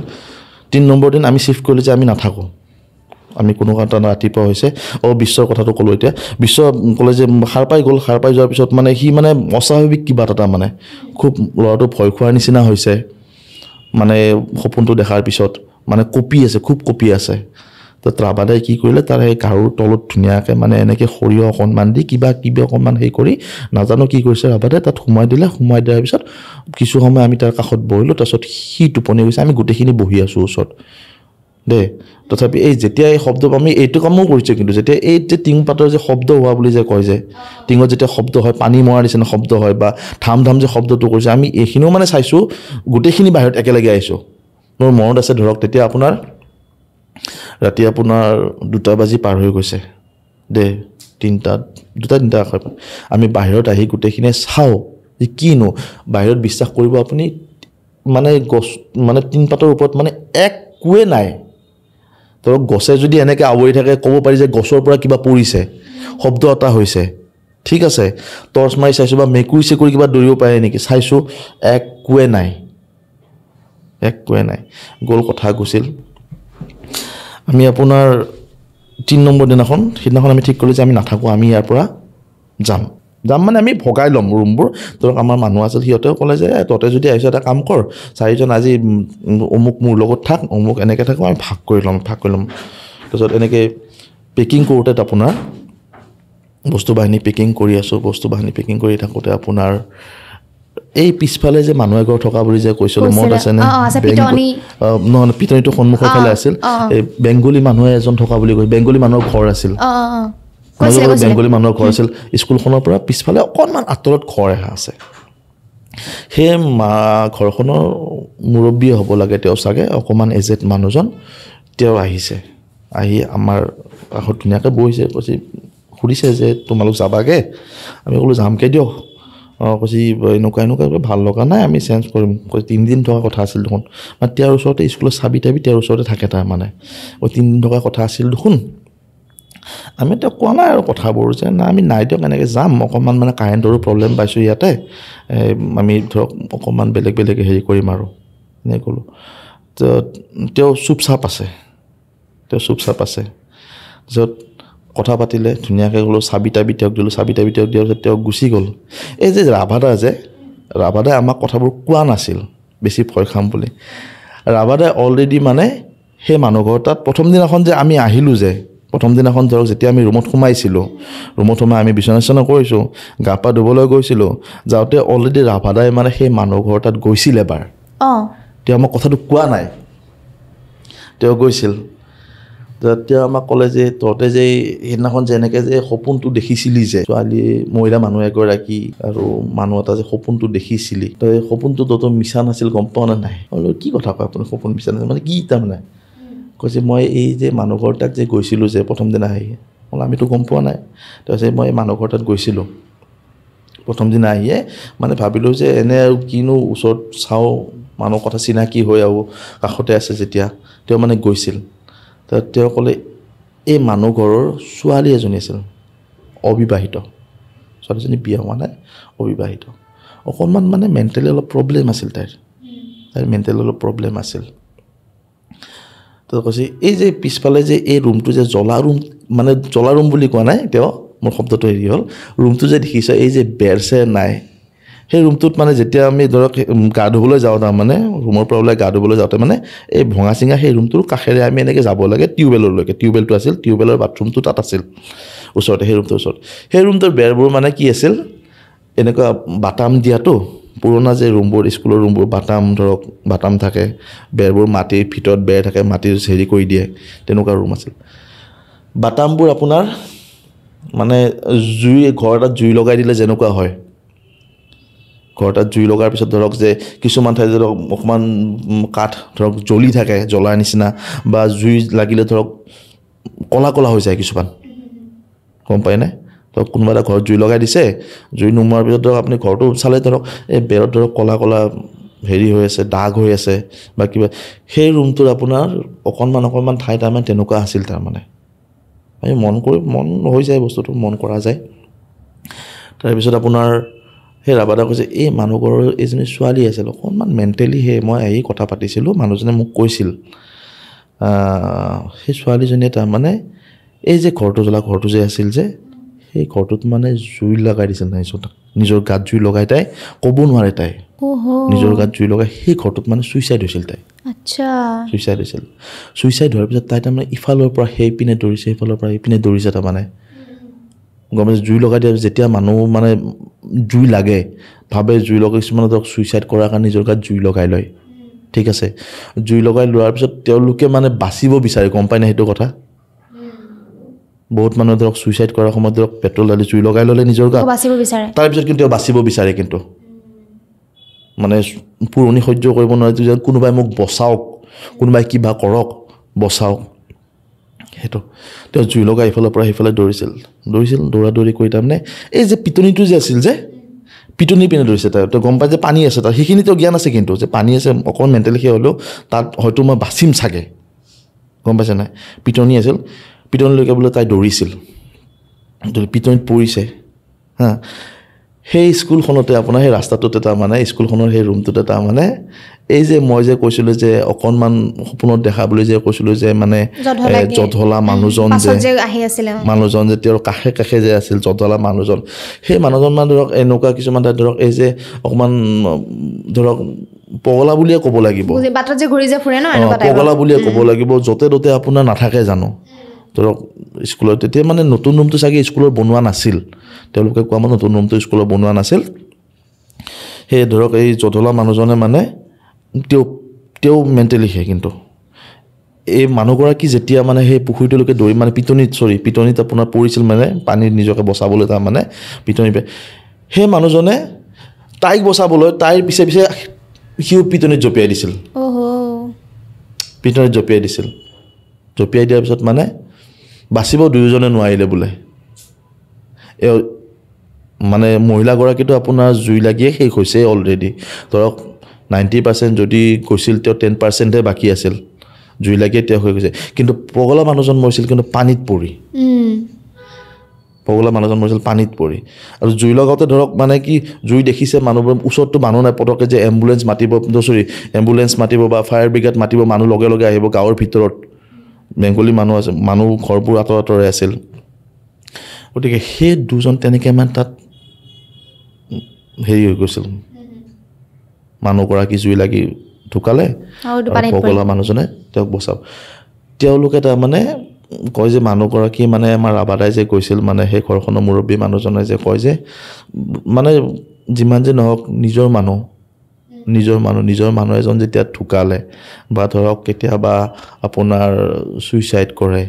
3 নম্বৰ দিন আমি চিফ্ট কৰিলোঁ যে আমি নাথাকোঁ, আমি কোনো এটা ৰাতিপুৱা হৈছে। অ' বিশ্বৰ কথাটো ক'লোঁ এতিয়া। বিশ্ব ক'লে যে সাৰ পাই গ'ল, সাৰ পাই যোৱাৰ পিছত মানে সি মানে অস্বাভাৱিক কিবা এটা মানে খুব ল'ৰাটো ভয় খোৱাৰ নিচিনা হৈছে, মানে সপোনটো দেখাৰ পিছত মানে কঁপি আছে, খুব কঁপি আছে। তো ৰাভাদাই কি কৰিলে, তাৰ সেই গাৰুৰ তলত ধুনীয়াকৈ মানে এনেকৈ সৰিয়হ অকণমান দি কিবা কিবি অকণমান হেৰি কৰি নাজানো কি কৰিছে ৰাভাদাই, তাত সোমাই দিলে। সোমাই দিয়াৰ পিছত কিছু সময় আমি তাৰ কাষত বহিলোঁ, তাৰপিছত সি টোপনি গৈছে, আমি গোটেইখিনি বহি আছোঁ ওচৰত দেই। তথাপি এই যেতিয়া এই শব্দ, আমি এইটো কামো কৰিছোঁ, কিন্তু যেতিয়া এই যে টিং পাতৰ যে শব্দ হোৱা বুলি যে কয়, যে টিঙত যেতিয়া শব্দ হয়, পানী মৰাৰ নিচিনা শব্দ হয় বা ধাম ধাম যে শব্দটো কৰিছে, আমি এইখিনিও মানে চাইছোঁ, গোটেইখিনি বাহিৰত একেলগে আহিছোঁ। মোৰ মনত আছে ধৰক তেতিয়া আপোনাৰ ৰাতি আপোনাৰ 2টা বাজি পাৰ হৈ গৈছে দেই, 2টা 3টা আমি বাহিৰত আহি গোটেইখিনিয়ে চাওঁ যে কিনো বাহিৰত, বিশ্বাস কৰিব আপুনি মানে গছ মানে টিং পাতৰ ওপৰত মানে একোৱে নাই। ধৰক গছে যদি এনেকৈ আৱৰি থাকে, ক'ব পাৰি যে গছৰ পৰা কিবা পৰিছে, শব্দ এটা হৈছে, ঠিক আছে। টৰ্চ মাৰি চাইছোঁ বা মেকুৰী চেকুৰী কিবা দৌৰিব পাৰে নেকি চাইছোঁ, একোৱে নাই, একোৱে নাই। গ'ল কথা গুচিল। আমি আপোনাৰ 3 নম্বৰ দিনাখন, সিদিনাখন আমি ঠিক কৰিলোঁ যে আমি নাথাকোঁ, আমি ইয়াৰ পৰা যাম। যাম মানে আমি ভগাই ল'ম ৰুমবোৰ। ধৰক আমাৰ মানুহ আছিল, সিহঁতেও ক'লে যে তহঁতে যদি আহিছ এটা কাম কৰ, 4জন আজি অমুক মোৰ লগত থাক, অমুক এনেকৈ থাকোঁ, আমি ভাগ কৰি ল'ম, ভাগ কৰি ল'ম। তাৰপিছত এনেকৈ পেকিং কৰোঁতে আপোনাৰ বস্তু বাহিনী পেকিং কৰি আছোঁ, বস্তু বাহিনী পেকিং কৰি থাকোঁতে আপোনাৰ এই পিছফালে যে মানুহ এঘৰ থকা বুলি যে কৈছিলোঁ, মনত আছেনে? নহয়, পিটনিটো সন্মুখৰ ফালে আছিল। এই বেংগলী মানুহ এজন থকা বুলি কৈ, বেংগলী মানুহৰ ঘৰ আছিল, বেংগলী মানুহৰ ঘৰ আছিল। স্কুলখনৰ পৰা পিছফালে অকণমান আঁতৰত ঘৰ এখা আছে। সেই মা ঘৰখনৰ মুৰব্বী হ'ব লাগে তেওঁ চাগে, অকণমান এজেড মানুহজন। তেওঁ আহিছে, আহি আমাৰ কাষত ধুনীয়াকৈ বহিছে, কৈছে, সুধিছে যে তোমালোক যাবাগৈ? আমি ক'লোঁ যামগৈ দিয়ক। অঁ, কৈছে এনেকুৱা এনেকুৱা ভাল লগা নাই, আমি চেঞ্জ কৰিম। কৈছে 3 দিন থকা কথা আছিল দেখোন। মানে তেওঁৰ ওচৰতে স্কুলৰ চাবি তাবি তেওঁৰ ওচৰতে থাকে তাৰমানে। 3 দিন থকা কথা আছিল দেখোন, আমি তেওঁক কোৱা নাই আৰু কথাবোৰ যে না আমি নাই দিয়ক এনেকৈ যাম, অকণমান মানে কাৰেণ্টৰো প্ৰব্লেম পাইছোঁ ইয়াতে, আমি ধৰক অকণমান বেলেগ বেলেগ হেৰি কৰিম আৰু এনেকৈ ক'লোঁ। তো তেওঁ চুপচাপ আছে, তেওঁ চুপচাপ আছে। তাৰপিছত কথা পাতিলে ধুনীয়াকৈ, ক'লোঁ চাবি তাবি তেওঁক দিলোঁ, চাবি তাবি তেওঁক দিয়াৰ পিছত তেওঁ গুচি গ'ল। এই যে ৰাভাদা যে, ৰাভাদাই আমাক কথাবোৰ কোৱা নাছিল বেছি ভয় খাম বুলি। ৰাভাদাই অলৰেডি মানে সেই মানুহ ঘৰ তাত প্ৰথম দিনাখন যে আমি আহিলোঁ যে, প্ৰথম দিনাখন ধৰক যেতিয়া আমি ৰুমত সোমাইছিলোঁ, ৰুমত সোমাই আমি বিচনা চিচনা কৰিছোঁ, গা পা ধুবলৈ গৈছিলোঁ, যাওঁতে অলৰেডি ৰাভাদাই মানে সেই মানুহ ঘৰ তাত গৈছিল এবাৰ। তেওঁ আমাক কথাটো কোৱা নাই, তেওঁ গৈছিল। তেওঁ আমাক ক'লে যে তহঁতে যে সেইদিনাখন যেনেকৈ যে সপোনটো দেখিছিলি যে ছোৱালী মহিলা মানুহ এগৰাকী আৰু মানুহ এটা যে সপোনটো দেখিছিলি, তই সপোনটো তহঁতৰ মিছা নাছিল গম পাৱ নে নাই? বোলো কি কথা কয় আপুনি, সপোন মিছা নাছিল মানে কি তাৰমানে? কৈছে মই এই যে মানুহ ঘৰ তাত যে গৈছিলোঁ যে প্ৰথম দিনা আহি, বোলো আমিতো গম পোৱা নাই। তাৰপিছত মই এই মানুহ ঘৰ তাত গৈছিলোঁ প্ৰথম দিনা আহিয়ে, মানে ভাবিলোঁ যে এনে আৰু কিনো ওচৰত চাওঁ, মানুহৰ কথা চিনাকি হৈ আৰু কাষতে আছে যেতিয়া, তেওঁ মানে গৈছিল। তেওঁ ক'লে এই মানুহ ঘৰৰ ছোৱালী এজনী আছিল, অবিবাহিত, ছোৱালীজনী বিয়া হোৱা নাই, অবিবাহিত, অকণমান মানে মেণ্টেলি অলপ প্ৰব্লেম আছিল তাইৰ, তাইৰ মেণ্টেলি অলপ প্ৰব্লেম আছিল। তো কৈছে এই যে পিছফালে যে এই ৰুমটো যে জ্বলা ৰুম, মানে জ্বলা ৰুম বুলি কোৱা নাই তেওঁ, মোৰ শব্দটো হেৰি হ'ল, ৰুমটো যে দেখিছে এই যে বেৰ চেৰ নাই, সেই ৰুমটোত মানে যেতিয়া আমি ধৰক গা ধুবলৈ যাওঁ, তাৰমানে ৰুমৰ পৰা ওলাই গা ধুবলৈ যাওঁতে মানে এই ভঙা চিঙা সেই ৰুমটোৰ কাষেৰে আমি এনেকৈ যাব লাগে টিউবৱেললৈকে। টিউবৱেলটো আছিল, টিউবৱেলৰ বাথৰুমটো তাত আছিল ওচৰতে, সেই ৰুমটোৰ ওচৰত। সেই ৰুমটোৰ বেৰবোৰ মানে কি আছিল, এনেকুৱা বাটাম দিয়াটো, পুৰণা যে ৰুমবোৰ স্কুলৰ ৰুমবোৰ বাটাম, ধৰক বাটাম থাকে, বেৰবোৰ মাটিৰ ভিতৰত বেৰ থাকে, মাটিৰ হেৰি কৰি দিয়ে, তেনেকুৱা ৰুম আছিল। বাটামবোৰ আপোনাৰ মানে জুই, ঘৰ এটাত জুই লগাই দিলে যেনেকুৱা হয়, ঘৰ এটাত জুই লগাৰ পিছত ধৰক যে কিছুমান ঠাইত ধৰক অকণমান কাঠ ধৰক জ্বলি থাকে, জ্বলাৰ নিচিনা, বা জুই লাগিলে ধৰক ক'লা ক'লা হৈ যায় কিছুমান, গম পায়নে? ধৰক কোনোবা এটা ঘৰত জুই লগাই দিছে, জুই নুমোৱাৰ পিছত ধৰক আপুনি ঘৰটো চালে ধৰক এই বেৰত ধৰক ক'লা ক'লা হেৰি হৈ আছে, দাগ হৈ আছে বা কিবা, সেই ৰুমটোৰ আপোনাৰ অকণমান অকণমান ঠাই তাৰমানে তেনেকুৱা আছিল। তাৰমানে আমি মন কৰি মন হৈ যায় বস্তুটো, মন কৰা যায়। তাৰপিছত আপোনাৰ সেই ৰাভাদা কৈছে এই মানুহ ঘৰৰ এইজনী ছোৱালী আছিল, অকণমান মেণ্টেলি সেই মই আহি কথা পাতিছিলোঁ, মানুহজনে মোক কৈছিল, সেই ছোৱালীজনীয়ে তাৰমানে এই যে ঘৰটো জ্বলা ঘৰটো যে আছিল যে, সেই ঘৰটোত মানে জুই লগাই দিছিল নিজৰ গাত জুই লগাই, তাই ক'ব নোৱাৰে, তাই নিজৰ গাত জুই লগাই সেই ঘৰটোত মানে চুইচাইড হৈছিল তাই। আচ্ছা, চুইচাইড হৈছিল। চুইচাইড হোৱাৰ পিছত তাই তাৰমানে ইফালৰ পৰা সেইপিনে দৌৰিছে, সেইফালৰ পৰা এইপিনে দৌৰিছে। তাৰমানে গম পাইছে, জুই লগাই দিয়া যেতিয়া মানুহ মানে জুই লাগে, ভাবে জুই লগাই, কিছুমানে ধৰক চুইচাইড কৰাৰ কাৰণে নিজৰ গাত জুই লগাই লয়, ঠিক আছে। জুই লগাই লোৱাৰ পিছত তেওঁলোকে মানে বাচিব বিচাৰে, গম পায় নাই সেইটো কথা? বহুত মানুহে ধৰক চুইচাইড কৰাৰ সময়ত ধৰক পেট্ৰল ঢালি জুই লগাই ল'লে নিজৰ গাত, বাচিব বিচাৰে, তাৰপিছত কিন্তু তেওঁ বাচিব বিচাৰে, কিন্তু মানে পুৰণি সহ্য কৰিব নোৱাৰে, যে কোনোবাই মোক বচাওক, কোনোবাই কিবা কৰক, বচাওক, সেইটো। তেওঁ জুই লগাই ইফালৰ পৰা সিফালে দৌৰিছিল, দৌৰিছিল, দৌৰা দৌৰি কৰি তাৰমানে এই যে পিটনিটো যে আছিল যে, পিটনি পিনে দৌৰিছে তাই। তেওঁ গম পায় যে পানী আছে তাত, সেইখিনি তেওঁ জ্ঞান আছে কিন্তু যে পানী আছে, অকণমান মেণ্টেলি সেই হ'লেও তাত হয়তো মই বাচিম চাগে, গম পাইছে নাই? পিটনি আছিল, পিটনিলৈকে বোলে তাই দৌৰিছিল, পিটনিত পৰিছে। হা, সেই স্কুলখনতে আপোনাৰ সেই ৰাস্তাটোতে তাৰমানে স্কুলখনৰ সেই ৰুমটোতে তাৰমানে এই যে মই যে কৈছিলোঁ যে অকণমান সপোনত দেখা বুলি যে কৈছিলোঁ যে মানে জধলা মানুহজন যে মানুহজন যে তেওঁৰ কাষে কাষে যে আছিল জধলা মানুহজন, সেই মানুহজন মানে ধৰক এনেকুৱা কিছুমান ধৰক এই যে অকণমান ধৰক পগলা বুলিয়ে ক'ব লাগিব, পগলা বুলিয়ে ক'ব লাগিব, য'তে ত'তে আপোনাৰ নাথাকে জানো। ধৰক স্কুলত তেতিয়া মানে নতুন ৰুমটো চাগে স্কুলৰ বনোৱা নাছিল, তেওঁলোকে কোৱা মতে নতুন ৰুমটো স্কুলৰ বনোৱা নাছিল। সেই ধৰক এই জধলা মানুহজনে মানে তেওঁ মেণ্টেলি সেই কিন্তু এই মানুহগৰাকী যেতিয়া মানে সেই পুখুৰীটোলৈকে দৌৰি মানে পিটনিত পিটনিত আপোনাৰ পৰিছিল মানে পানীত নিজকে বচাবলৈ তাৰমানে পিটনি, সেই মানুহজনে তাইক বচাবলৈ তাইৰ পিছে পিছে সিও পিটনিত জঁপিয়াই দিছিল, পিটনিত জঁপিয়াই দিছিল। জঁপিয়াই দিয়াৰ পিছত মানে বাচিব দুয়োজনে নোৱাৰিলে বোলে। এই মানে মহিলাগৰাকীটো আপোনাৰ জুই লাগিয়ে শেষ হৈছে অলৰেডি, ধৰক 90% যদি গৈছিল তেওঁ 10%হে বাকী আছিল জুই লাগিয়ে তেওঁ হৈ গৈছে। কিন্তু পগলা মানুহজন মৰিছিল কিন্তু পানীত পৰি, পগলা মানুহজন মৰিছিল পানীত পৰি। আৰু জুই লগাওঁতে ধৰক মানে কি জুই দেখিছে মানুহবোৰ, ওচৰততো মানুহ নাই, পটককৈ যে এম্বুলেঞ্চ মাতিব, চৰি এম্বুলেঞ্চ মাতিব বা ফায়াৰ ব্ৰিগেড মাতিব, মানুহ লগে লগে আহিব। গাঁৱৰ ভিতৰত বেংগলী মানুহ আছে, মানুহ ঘৰবোৰ আঁতৰে আঁতৰে আছিল। গতিকে সেই দুজন তেনেকৈ মানে তাত হেৰি হৈ গৈছিল, মানুহগৰাকী জুই লাগি ঢুকালে, পগলা মানুহজনে তেওঁক বচাব। তেওঁলোকে তাৰমানে কয় যে মানুহগৰাকী মানে আমাৰ ৰাভাদাই যে কৈছিল, মানে সেই ঘৰখনৰ মুৰব্বী মানুহজনে যে কয় যে মানে যিমান যে নহওক নিজৰ মানুহ, নিজৰ মানুহ, নিজৰ মানুহ এজন যেতিয়া ঢুকালে বা ধৰক কেতিয়াবা আপোনাৰ ছুইচাইড কৰে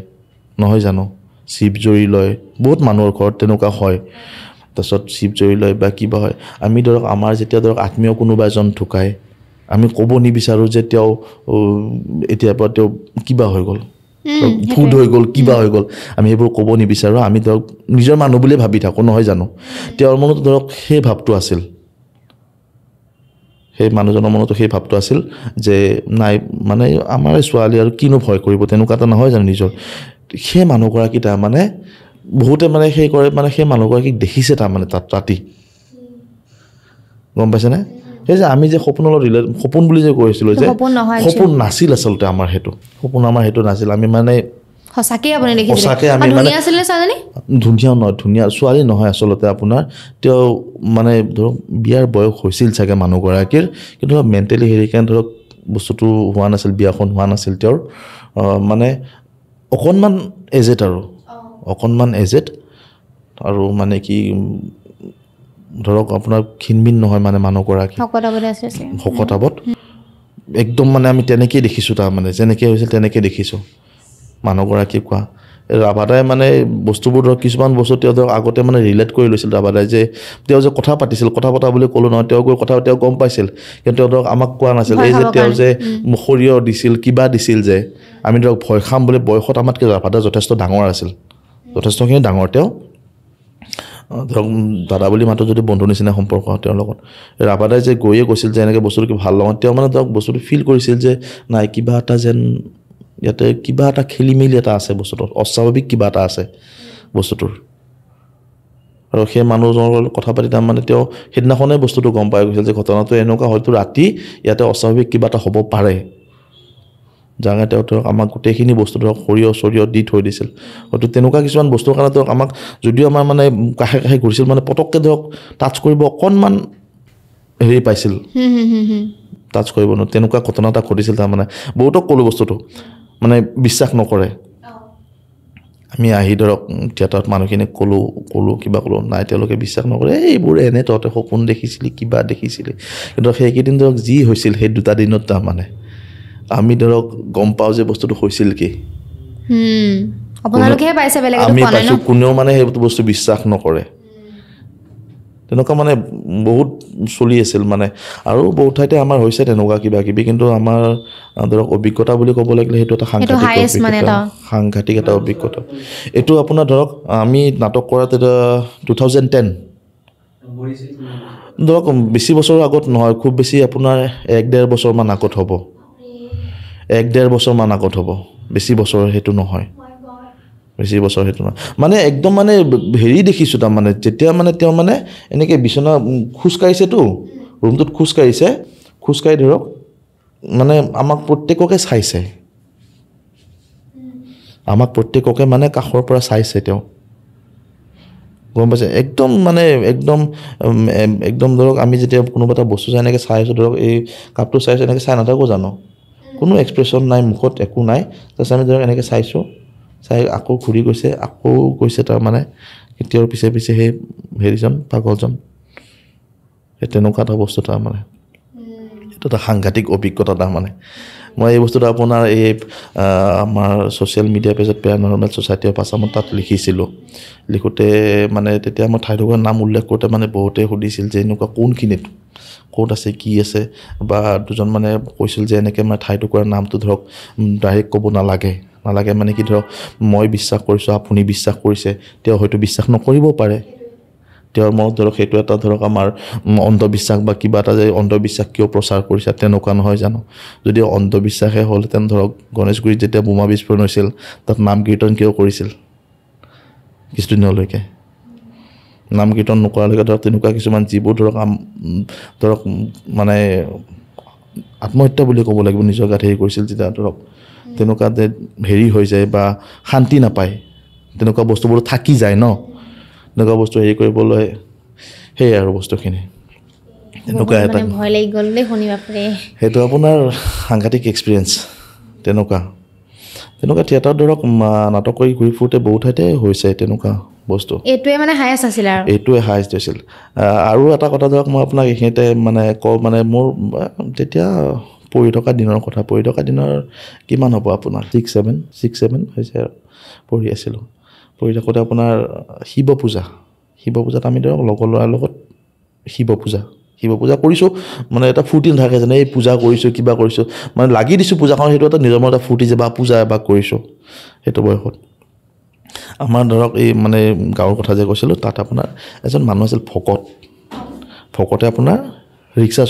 নহয় জানো, চিপ জৰি লয়, বহুত মানুহৰ ঘৰত তেনেকুৱা হয়, তাৰপিছত চিপ জৰি লয় বা কিবা হয়। আমি ধৰক আমাৰ যেতিয়া ধৰক আত্মীয় কোনোবা এজন ঢুকায়, আমি ক'ব নিবিচাৰোঁ যে তেওঁ এতিয়াৰ পৰা তেওঁ কিবা হৈ গ'ল, ভূত হৈ গ'ল, কিবা হৈ গ'ল, আমি সেইবোৰ ক'ব নিবিচাৰোঁ। আমি ধৰক নিজৰ মানুহ বুলিয়ে ভাবি থাকোঁ নহয় জানো। তেওঁৰ মনত ধৰক সেই ভাৱটো আছিল, সেই মানুহজনৰ মনতো সেই ভাৱটো আছিল যে নাই মানে আমাৰ ছোৱালী আৰু কিনো ভয় কৰিব, তেনেকুৱা এটা নহয় জানো নিজৰ। সেই মানুহগৰাকী তাৰমানে বহুতে মানে সেই কৰে, মানে সেই মানুহগৰাকীক দেখিছে তাৰমানে তাত ৰাতি, গম পাইছেনে? সেই যে আমি যে সপোনৰ লগত ৰিলেট, সপোন বুলি যে কৈছিলোঁ যে সপোন নাছিল আচলতে আমাৰ, সেইটো সপোন আমাৰ সেইটো নাছিল। আমি মানে সঁচাকৈ আমি মানে ধুনীয়া নহয়, ধুনীয়া ছোৱালী নহয় আচলতে আপোনাৰ। তেওঁ মানে ধৰক বিয়াৰ বয়স হৈছিল চাগে মানুহগৰাকীৰ, কিন্তু ধৰক মেণ্টেলি হেৰি কাৰণে ধৰক বস্তুটো হোৱা নাছিল, বিয়াখন হোৱা নাছিল তেওঁৰ। মানে অকণমান এজেড আৰু অকণমান এজেড আৰু মানে কি ধৰক আপোনাৰ ক্ষীণমিন নহয় মানে মানুহগৰাকী, শকত আৱত একদম, মানে আমি তেনেকেই দেখিছোঁ তাৰমানে, যেনেকৈ হৈছিল তেনেকৈ দেখিছোঁ মানুহগৰাকী কোৱা। ৰাভাদাই মানে বস্তুবোৰ ধৰক কিছুমান বস্তু তেওঁ ধৰক আগতে মানে ৰিলেট কৰি লৈছিল। ৰাভাদাই যে তেওঁ যে কথা পাতিছিল, কথা পতা বুলি ক'লোঁ নহয়, তেওঁ গৈ কথা তেওঁ গম পাইছিল, কিন্তু তেওঁ ধৰক আমাক কোৱা নাছিল। এই যে তেওঁ যে সৰিয়হ দিছিল কিবা দিছিল যে আমি ধৰক ভয় খাম বুলি, বয়সত আমাতকৈ ৰাভাদা যথেষ্ট ডাঙৰ আছিল, যথেষ্টখিনি ডাঙৰ তেওঁ। ধৰক দাদা বুলি মাতো যদি বন্ধু নিচিনা সম্পৰ্ক তেওঁৰ লগত। ৰাভাদাই যে গৈয়ে কৈছিল যে এনেকৈ বস্তুটো কি ভাল নহয়, তেওঁ মানে ধৰক বস্তুটো ফিল কৰিছিল যে নাই কিবা এটা যেন ইয়াতে কিবা এটা খেলি মেলি এটা আছে বস্তুটোত, অস্বাভাৱিক কিবা এটা আছে বস্তুটোৰ। আৰু সেই মানুহজনৰ লগত কথা পাতি তাৰমানে তেওঁ সেইদিনাখনেই বস্তুটো গম পাই গৈছিল যে ঘটনাটো এনেকুৱা, হয়তো ৰাতি ইয়াতে অস্বাভাৱিক কিবা এটা হ'ব পাৰে। যাৰ কাৰণে তেওঁ ধৰক আমাক গোটেইখিনি বস্তু ধৰক সৰিয়হ চৰিয়হ দি থৈ দিছিল। হয়তো তেনেকুৱা কিছুমান বস্তুৰ কাৰণে ধৰক আমাক যদিও আমাৰ মানে কাষে কাষে ঘূৰিছিল, মানে পটককৈ ধৰক টাচ কৰিব অকণমান হেৰি পাইছিল, টাচ কৰিব নোৱাৰে, তেনেকুৱা ঘটনা এটা ঘটিছিল তাৰমানে। বহুতক ক'লোঁ বস্তুটো, মানে বিশ্বাস নকৰে। আমি আহি ধৰক থিয়েটাৰত মানুহখিনিক ক'লোঁ, ক'লোঁ কিবা ক'লোঁ, নাই তেওঁলোকে বিশ্বাস নকৰে, এইবোৰ এনেই তহঁতে সপোন দেখিছিলি কিবা দেখিছিলি। কিন্তু সেইকেইদিন ধৰক যি হৈছিল সেই দুটা দিনত তাৰমানে আমি ধৰক গম পাওঁ যে বস্তুটো হৈছিল কি, আমি পাইছোঁ, কোনেও মানে সেইটো বস্তু বিশ্বাস নকৰে। তেনেকুৱা মানে বহুত চলি আছিল মানে। আৰু বহুত ঠাইতে আমাৰ হৈছে তেনেকুৱা কিবা কিবি, কিন্তু আমাৰ ধৰক অভিজ্ঞতা বুলি ক'ব লাগিলে সেইটো এটা সাংঘাতিক অভিজ্ঞতা, সাংঘাতিক এটা অভিজ্ঞতা। এইটো আপোনাৰ ধৰক আমি নাটক কৰা তেতিয়া 2010, ধৰক বেছি বছৰৰ আগত নহয়, খুব বেছি আপোনাৰ 1-1.5 বছৰমান আগত হ'ব, 1-1.5 বছৰমান আগত হ'ব, বেছি বছৰ সেইটো নহয়, বেছি বছৰ সেইটো নহয়। মানে একদম মানে হেৰি দেখিছোঁ তাৰমানে, যেতিয়া মানে তেওঁ মানে এনেকৈ বিচনা খোজকাঢ়িছেতো, ৰুমটোত খোজকাঢ়িছে, খোজকাঢ়ি ধৰক মানে আমাক প্ৰত্যেককে চাইছে, আমাক প্ৰত্যেককে মানে কাষৰ পৰা চাইছে তেওঁ, গম পাইছে? একদম মানে একদম একদম ধৰক আমি যেতিয়া কোনোবা এটা বস্তু চাই এনেকৈ চাই আছোঁ, ধৰক এই কাপটো চাইছোঁ, এনেকৈ চাই নাথাকোঁ জানো, কোনো এক্সপ্ৰেশ্যন নাই মুখত, একো নাই। তাৰপিছত আমি ধৰক এনেকৈ চাইছোঁ, চাই আকৌ ঘূৰি গৈছে, আকৌ গৈছে তাৰমানে তেওঁৰ পিছে পিছে সেই হেৰিজন পাগলজন, সেই তেনেকুৱা এটা বস্তু তাৰমানে। এইটো এটা সাংঘাতিক অভিজ্ঞতা তাৰমানে। মই এই বস্তুটো আপোনাৰ এই আমাৰ ছ'চিয়েল মিডিয়া পেজত পেৰানৰ্মেল ছ'চাইটি অফ আছামত তাত লিখিছিলোঁ। লিখোঁতে মানে তেতিয়া মই ঠাইটুকুৰাৰ নাম উল্লেখ কৰোঁতে মানে বহুতে সুধিছিল যে এনেকুৱা কোনখিনিত ক'ত আছে কি আছে, বা দুজন মানে কৈছিল যে এনেকৈ মানে ঠাইটুকুৰাৰ নামটো ধৰক ডাইৰেক্ট ক'ব নালাগে, নালাগে মানে কি ধৰক মই বিশ্বাস কৰিছোঁ, আপুনি বিশ্বাস কৰিছে, তেওঁ হয়তো বিশ্বাস নকৰিবও পাৰে, তেওঁৰ মনত ধৰক সেইটো এটা ধৰক আমাৰ অন্ধবিশ্বাস বা কিবা এটা যে অন্ধবিশ্বাস কিয় প্ৰচাৰ কৰিছে তেনেকুৱা নহয় জানো? যদি অন্ধবিশ্বাসে হ'লহেঁতেন ধৰক গণেশগুৰিত যেতিয়া বোমা বিস্ফোৰণ হৈছিল তাত নাম কীৰ্তন কিয় কৰিছিল কিছুদিনলৈকে? নাম কীৰ্তন নকৰালৈকে ধৰক তেনেকুৱা কিছুমান যিবোৰ ধৰক ধৰক মানে আত্মহত্যা বুলি ক'ব লাগিব, নিজৰ গাত হেৰি কৰিছিল যেতিয়া ধৰক তেনেকুৱা যে হেৰি হৈ যায় বা শান্তি নাপায়, তেনেকুৱা বস্তুবোৰ থাকি যায় ন, তেনেকুৱা বস্তু হেৰি কৰিবলৈ সেয়াই আৰু বস্তুখিনি তেনেকুৱা এটা ভয় লাগি গ'ল দেই শুনি, বাপৰে। সেইটো আপোনাৰ সাংঘাতিক এক্সপিৰিয়েঞ্চ। তেনেকুৱা তেনেকুৱা থিয়েটাৰত ধৰক নাটক কৰি ঘূৰি ফুৰোঁতে বহুত ঠাইতে হৈছে তেনেকুৱা বস্তু। এইটোৱে মানে হায়েষ্ট আছিল আৰু এইটোৱে হায়েষ্ট হৈছিল। আৰু এটা কথা ধৰক মই আপোনাক এইখিনিতে মানে কওঁ, মানে মোৰ তেতিয়া পঢ়ি থকা দিনৰ কথা, পঢ়ি থকা দিনৰ কিমান হ'ব আপোনাৰ ছিক্স ছেভেন হৈছে আৰু পঢ়ি আছিলোঁ। পঢ়ি থাকোঁতে আপোনাৰ শিৱ পূজা, শিৱ পূজাত আমি ধৰক লগৰ ল'ৰাৰ লগত শিৱ পূজা কৰিছোঁ, মানে এটা ফূৰ্তি নাথাকে যেনে এই পূজা কৰিছোঁ কিবা কৰিছোঁ, মানে লাগি দিছোঁ পূজাখন, সেইটো এটা নিজৰ মনত এটা ফূৰ্তি যে বা পূজা এবাৰ কৰিছোঁ সেইটো বয়সত। আমাৰ ধৰক এই মানে গাঁৱৰ কথা যে কৈছিলোঁ, তাত আপোনাৰ এজন মানুহ আছিল ভকত। ভকতে আপোনাৰ ৰিক্সা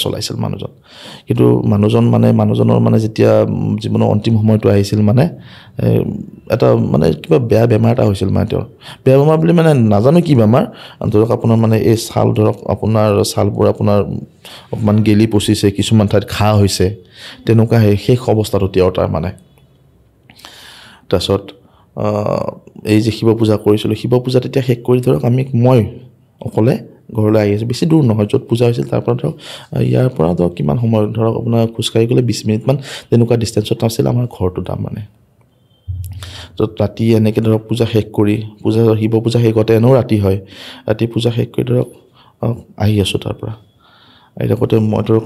চলাইছিল মানুহজন। কিন্তু মানুহজন মানে মানুহজনৰ মানে যেতিয়া জীৱনৰ অন্তিম সময়টো আহিছিল মানে এটা মানে কিবা বেয়া বেমাৰ এটা হৈছিল মানে তেওঁৰ। বেয়া বেমাৰ বুলি মানে নাজানো কি বেমাৰ, ধৰক আপোনাৰ মানে এই ছাল ধৰক আপোনাৰ ছালবোৰ আপোনাৰ অকণমান গেলি পচিছে, কিছুমান ঠাইত ঘাঁ হৈছে, তেনেকুৱা সেই শেষ অৱস্থাটো তেওঁৰ তাৰ মানে। তাৰপিছত এই যে শিৱ পূজা কৰিছিলোঁ, শিৱ পূজা তেতিয়া শেষ কৰি ধৰক আমি মই অকলে ঘৰলৈ আহি আছোঁ, বেছি দূৰ নহয় য'ত পূজা হৈছিল তাৰ পৰা ধৰক ইয়াৰ পৰা ধৰক কিমান সময় ধৰক আপোনাৰ খোজকাঢ়ি গ'লে 20 মিনিটমান তেনেকুৱা ডিষ্টেঞ্চত আছিল আমাৰ ঘৰটো তাৰমানে। য'ত ৰাতি এনেকৈ ধৰক পূজা শেষ কৰি, পূজা শিৱ পূজা শেষ হওঁতে এনেও ৰাতি হয়, ৰাতি পূজা শেষ কৰি ধৰক আহি আছোঁ তাৰ পৰা। আহি থাকোঁতে মই ধৰক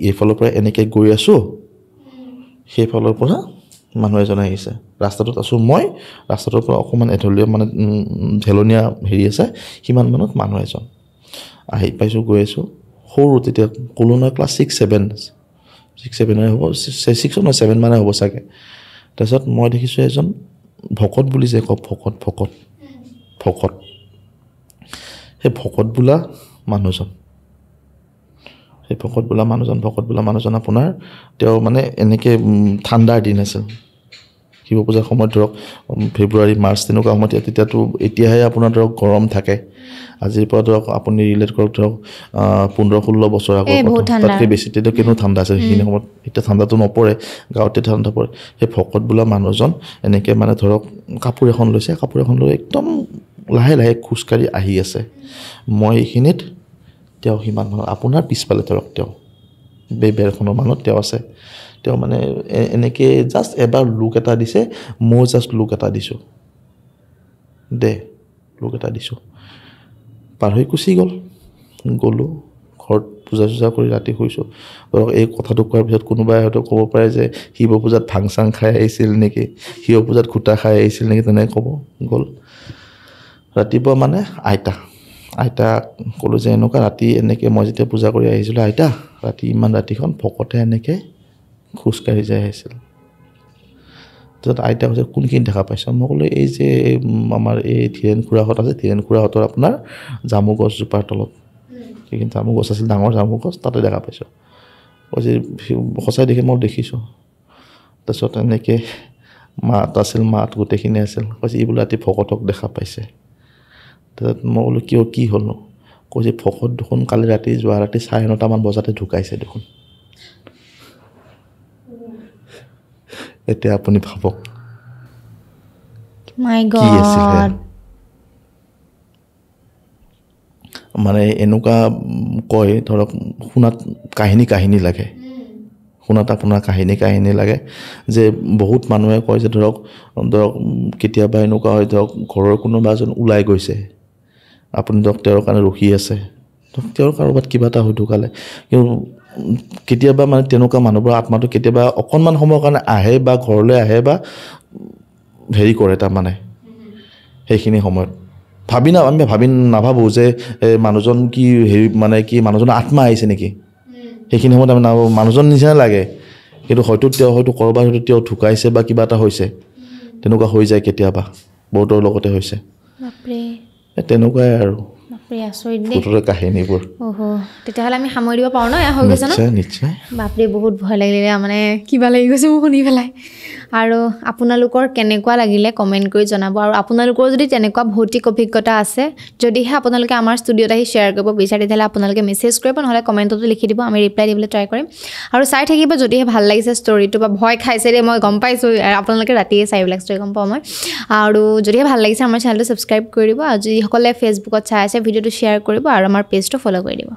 এইফালৰ পৰা এনেকৈ গৈ আছোঁ, সেইফালৰ পৰা মানুহ এজন আহিছে। ৰাস্তাটোত আছোঁ মই, ৰাস্তাটোৰ পৰা অকণমান এঢলীয়া মানে ঢেলনীয়া হেৰি আছে, সিমান মানত মানুহ এজন আহি পাইছোঁ, গৈ আছোঁ। সৰু তেতিয়া ক'লো নহয় ক্লাছ ছিক্স ছেভেনে হ'ব, ছিক্স নহয় ছেভেন মানে হ'ব চাগে। তাৰপিছত মই দেখিছোঁ এজন ভকত বুলি যে কওঁ, ভকত ভকত ভকত, সেই ভকত বোলা মানুহজন, সেই ভকত বোলা মানুহজন আপোনাৰ তেওঁ মানে এনেকৈ ঠাণ্ডাৰ দিন আছিল, শিৱ পূজাৰ সময়ত ধৰক ফেব্ৰুৱাৰী মাৰ্চ তেনেকুৱা সময়ত, তেতিয়াতো এতিয়াহে আপোনাৰ ধৰক গৰম থাকে, আজিৰ পৰা ধৰক আপুনি ৰিলেট কৰক ধৰক 15-16 বছৰ আগৰ কথা, তাতকৈ বেছি তেতিয়া কেনেও ঠাণ্ডা আছিল সেইখিনি সময়ত, এতিয়া ঠাণ্ডাটো নপৰে, গাঁৱতে ঠাণ্ডা পৰে। সেই ভকত বোলা মানুহজন এনেকৈ মানে ধৰক কাপোৰ এখন লৈছে, কাপোৰ এখন লৈ একদম লাহে লাহে খোজকাঢ়ি আহি আছে। মই এইখিনিত, তেওঁ সিমান আপোনাৰ পিছফালে ধৰক তেওঁ বেৰখনৰ মানত তেওঁ আছে, তেওঁ মানে এনেকৈ জাষ্ট এবাৰ লুক এটা দিছে, ময়ো জাষ্ট লুক এটা দিছোঁ দে, লুক এটা দিছোঁ, পাৰ হৈ গুচি গ'ল। গ'লোঁ ঘৰত, পূজা চূজা কৰি ৰাতি শুইছোঁ। ধৰক এই কথাটো কোৱাৰ পিছত কোনোবাই হয়তো ক'ব পাৰে যে শিৱ পূজাত ভাং চাং খাই আহিছিল নেকি, শিৱ পূজাত খুটা খাই আহিছিল নেকি, তেনেকৈ ক'ব গ'ল। ৰাতিপুৱা মানে আইতাক ক'লোঁ যে এনেকুৱা ৰাতি এনেকৈ মই যেতিয়া পূজা কৰি আহিছিলোঁ আইতা, ৰাতি ইমান ৰাতিখন ভকতে এনেকৈ খোজকাঢ়ি যাই আহিছিল। তাৰপিছত আইতা কৈছে কোনখিনি দেখা পাইছ? মই ক'লোঁ এই যে আমাৰ এই ধীৰেণ খুৰাহঁত আছে, ধীৰেণ খুৰাহঁতৰ আপোনাৰ জামু গছজোপাৰ তলত সেইখিনি জামু গছ আছিল, ডাঙৰ জামু গছ, তাতে দেখা পাইছোঁ। কৈছে সঁচাই দেখি মই দেখিছোঁ। তাৰপিছত এনেকৈ মাত আছিল, মাত গোটেইখিনি আছিল, কৈছে ই বোলে ৰাতি ভকতক দেখা পাইছে। তাৰপিছত মই ক'লোঁ কিয়, কি হ'লনো? কৈছে ভকত দেখোন কালি ৰাতি যোৱা ৰাতি 9:30মান বজাতে ঢুকাইছে দেখোন। এতিয়া আপুনি ভাবক কি আছিল। মানে এনেকুৱা কয় ধৰক শুনাত কাহিনী কাহিনী লাগে, শুনাত আপোনাৰ কাহিনী কাহিনী লাগে যে বহুত মানুহে কয় যে ধৰক ধৰক কেতিয়াবা এনেকুৱা হয় ধৰক ঘৰৰ কোনোবা এজন ওলাই গৈছে, আপুনি ধৰক তেওঁৰ কাৰণে ৰখি আছে, ধৰক তেওঁৰ কাৰোবাত কিবা এটা হৈ ঢুকালে, কিন্তু কেতিয়াবা মানে তেনেকুৱা মানুহবোৰৰ আত্মাটো কেতিয়াবা অকণমান সময়ৰ কাৰণে আহে বা ঘৰলৈ আহে বা হেৰি কৰে, তাৰমানে সেইখিনি সময়ত ভাবি না আমি ভাবি নাভাবোঁ যে মানুহজন কি হেৰি মানে কি মানুহজনৰ আত্মা আহিছে নেকি, সেইখিনি সময়ত আমি নাভাবোঁ, মানুহজন নিচিনা লাগে, কিন্তু হয়তো তেওঁ হয়তো ক'ৰবাত হয়তো তেওঁ ঢুকাইছে বা কিবা এটা হৈছে, তেনেকুৱা হৈ যায় কেতিয়াবা, বহুতৰ লগতে হৈছে। বাপৰে। তেনেকুৱাই আৰু ভূতৰ কাহিনীবোৰ। অহ, তেতিয়াহ'লে আমি সামৰি দিব পাৰোঁ ন? এয়া হৈ গৈছে ন? নিশ্চয়। বাপৰে, বহুত ভয় লাগিলে, মানে কিবা লাগি গৈছে মোৰ শুনি পেলাই। আৰু আপোনালোকৰ কেনেকুৱা লাগিলে কমেণ্ট কৰি জনাব। আৰু আপোনালোকৰ যদি তেনেকুৱা ভৌতিক অভিজ্ঞতা আছে, যদিহে আপোনালোকে আমাৰ ষ্টুডিঅ'ত আহি শ্বেয়াৰ কৰিব বিচাৰে, তেতিয়াহ'লে আপোনালোকে মেছেজ কৰিব, নহ'লে কমেণ্টতো লিখি দিব, আমি ৰিপ্লাই দিবলৈ ট্ৰাই কৰিম। আৰু চাই থাকিব, যদিহে ভাল লাগিছে ষ্টৰিটো বা ভয় খাইছে দেই, মই গম পাইছোঁ আপোনালোকে ৰাতিয়ে চাই এইবিলাক ষ্টৰি, গম পাওঁ মই। আৰু যদিহে ভাল লাগিছে আমাৰ চেনেলটো ছাবস্ক্ৰাইব কৰি দিব, আৰু যিসকলে ফেচবুকত চাই আছে ভিডিঅ'টো শ্বেয়াৰ কৰিব আৰু আমাৰ পেজটো ফ'ল' কৰি দিব।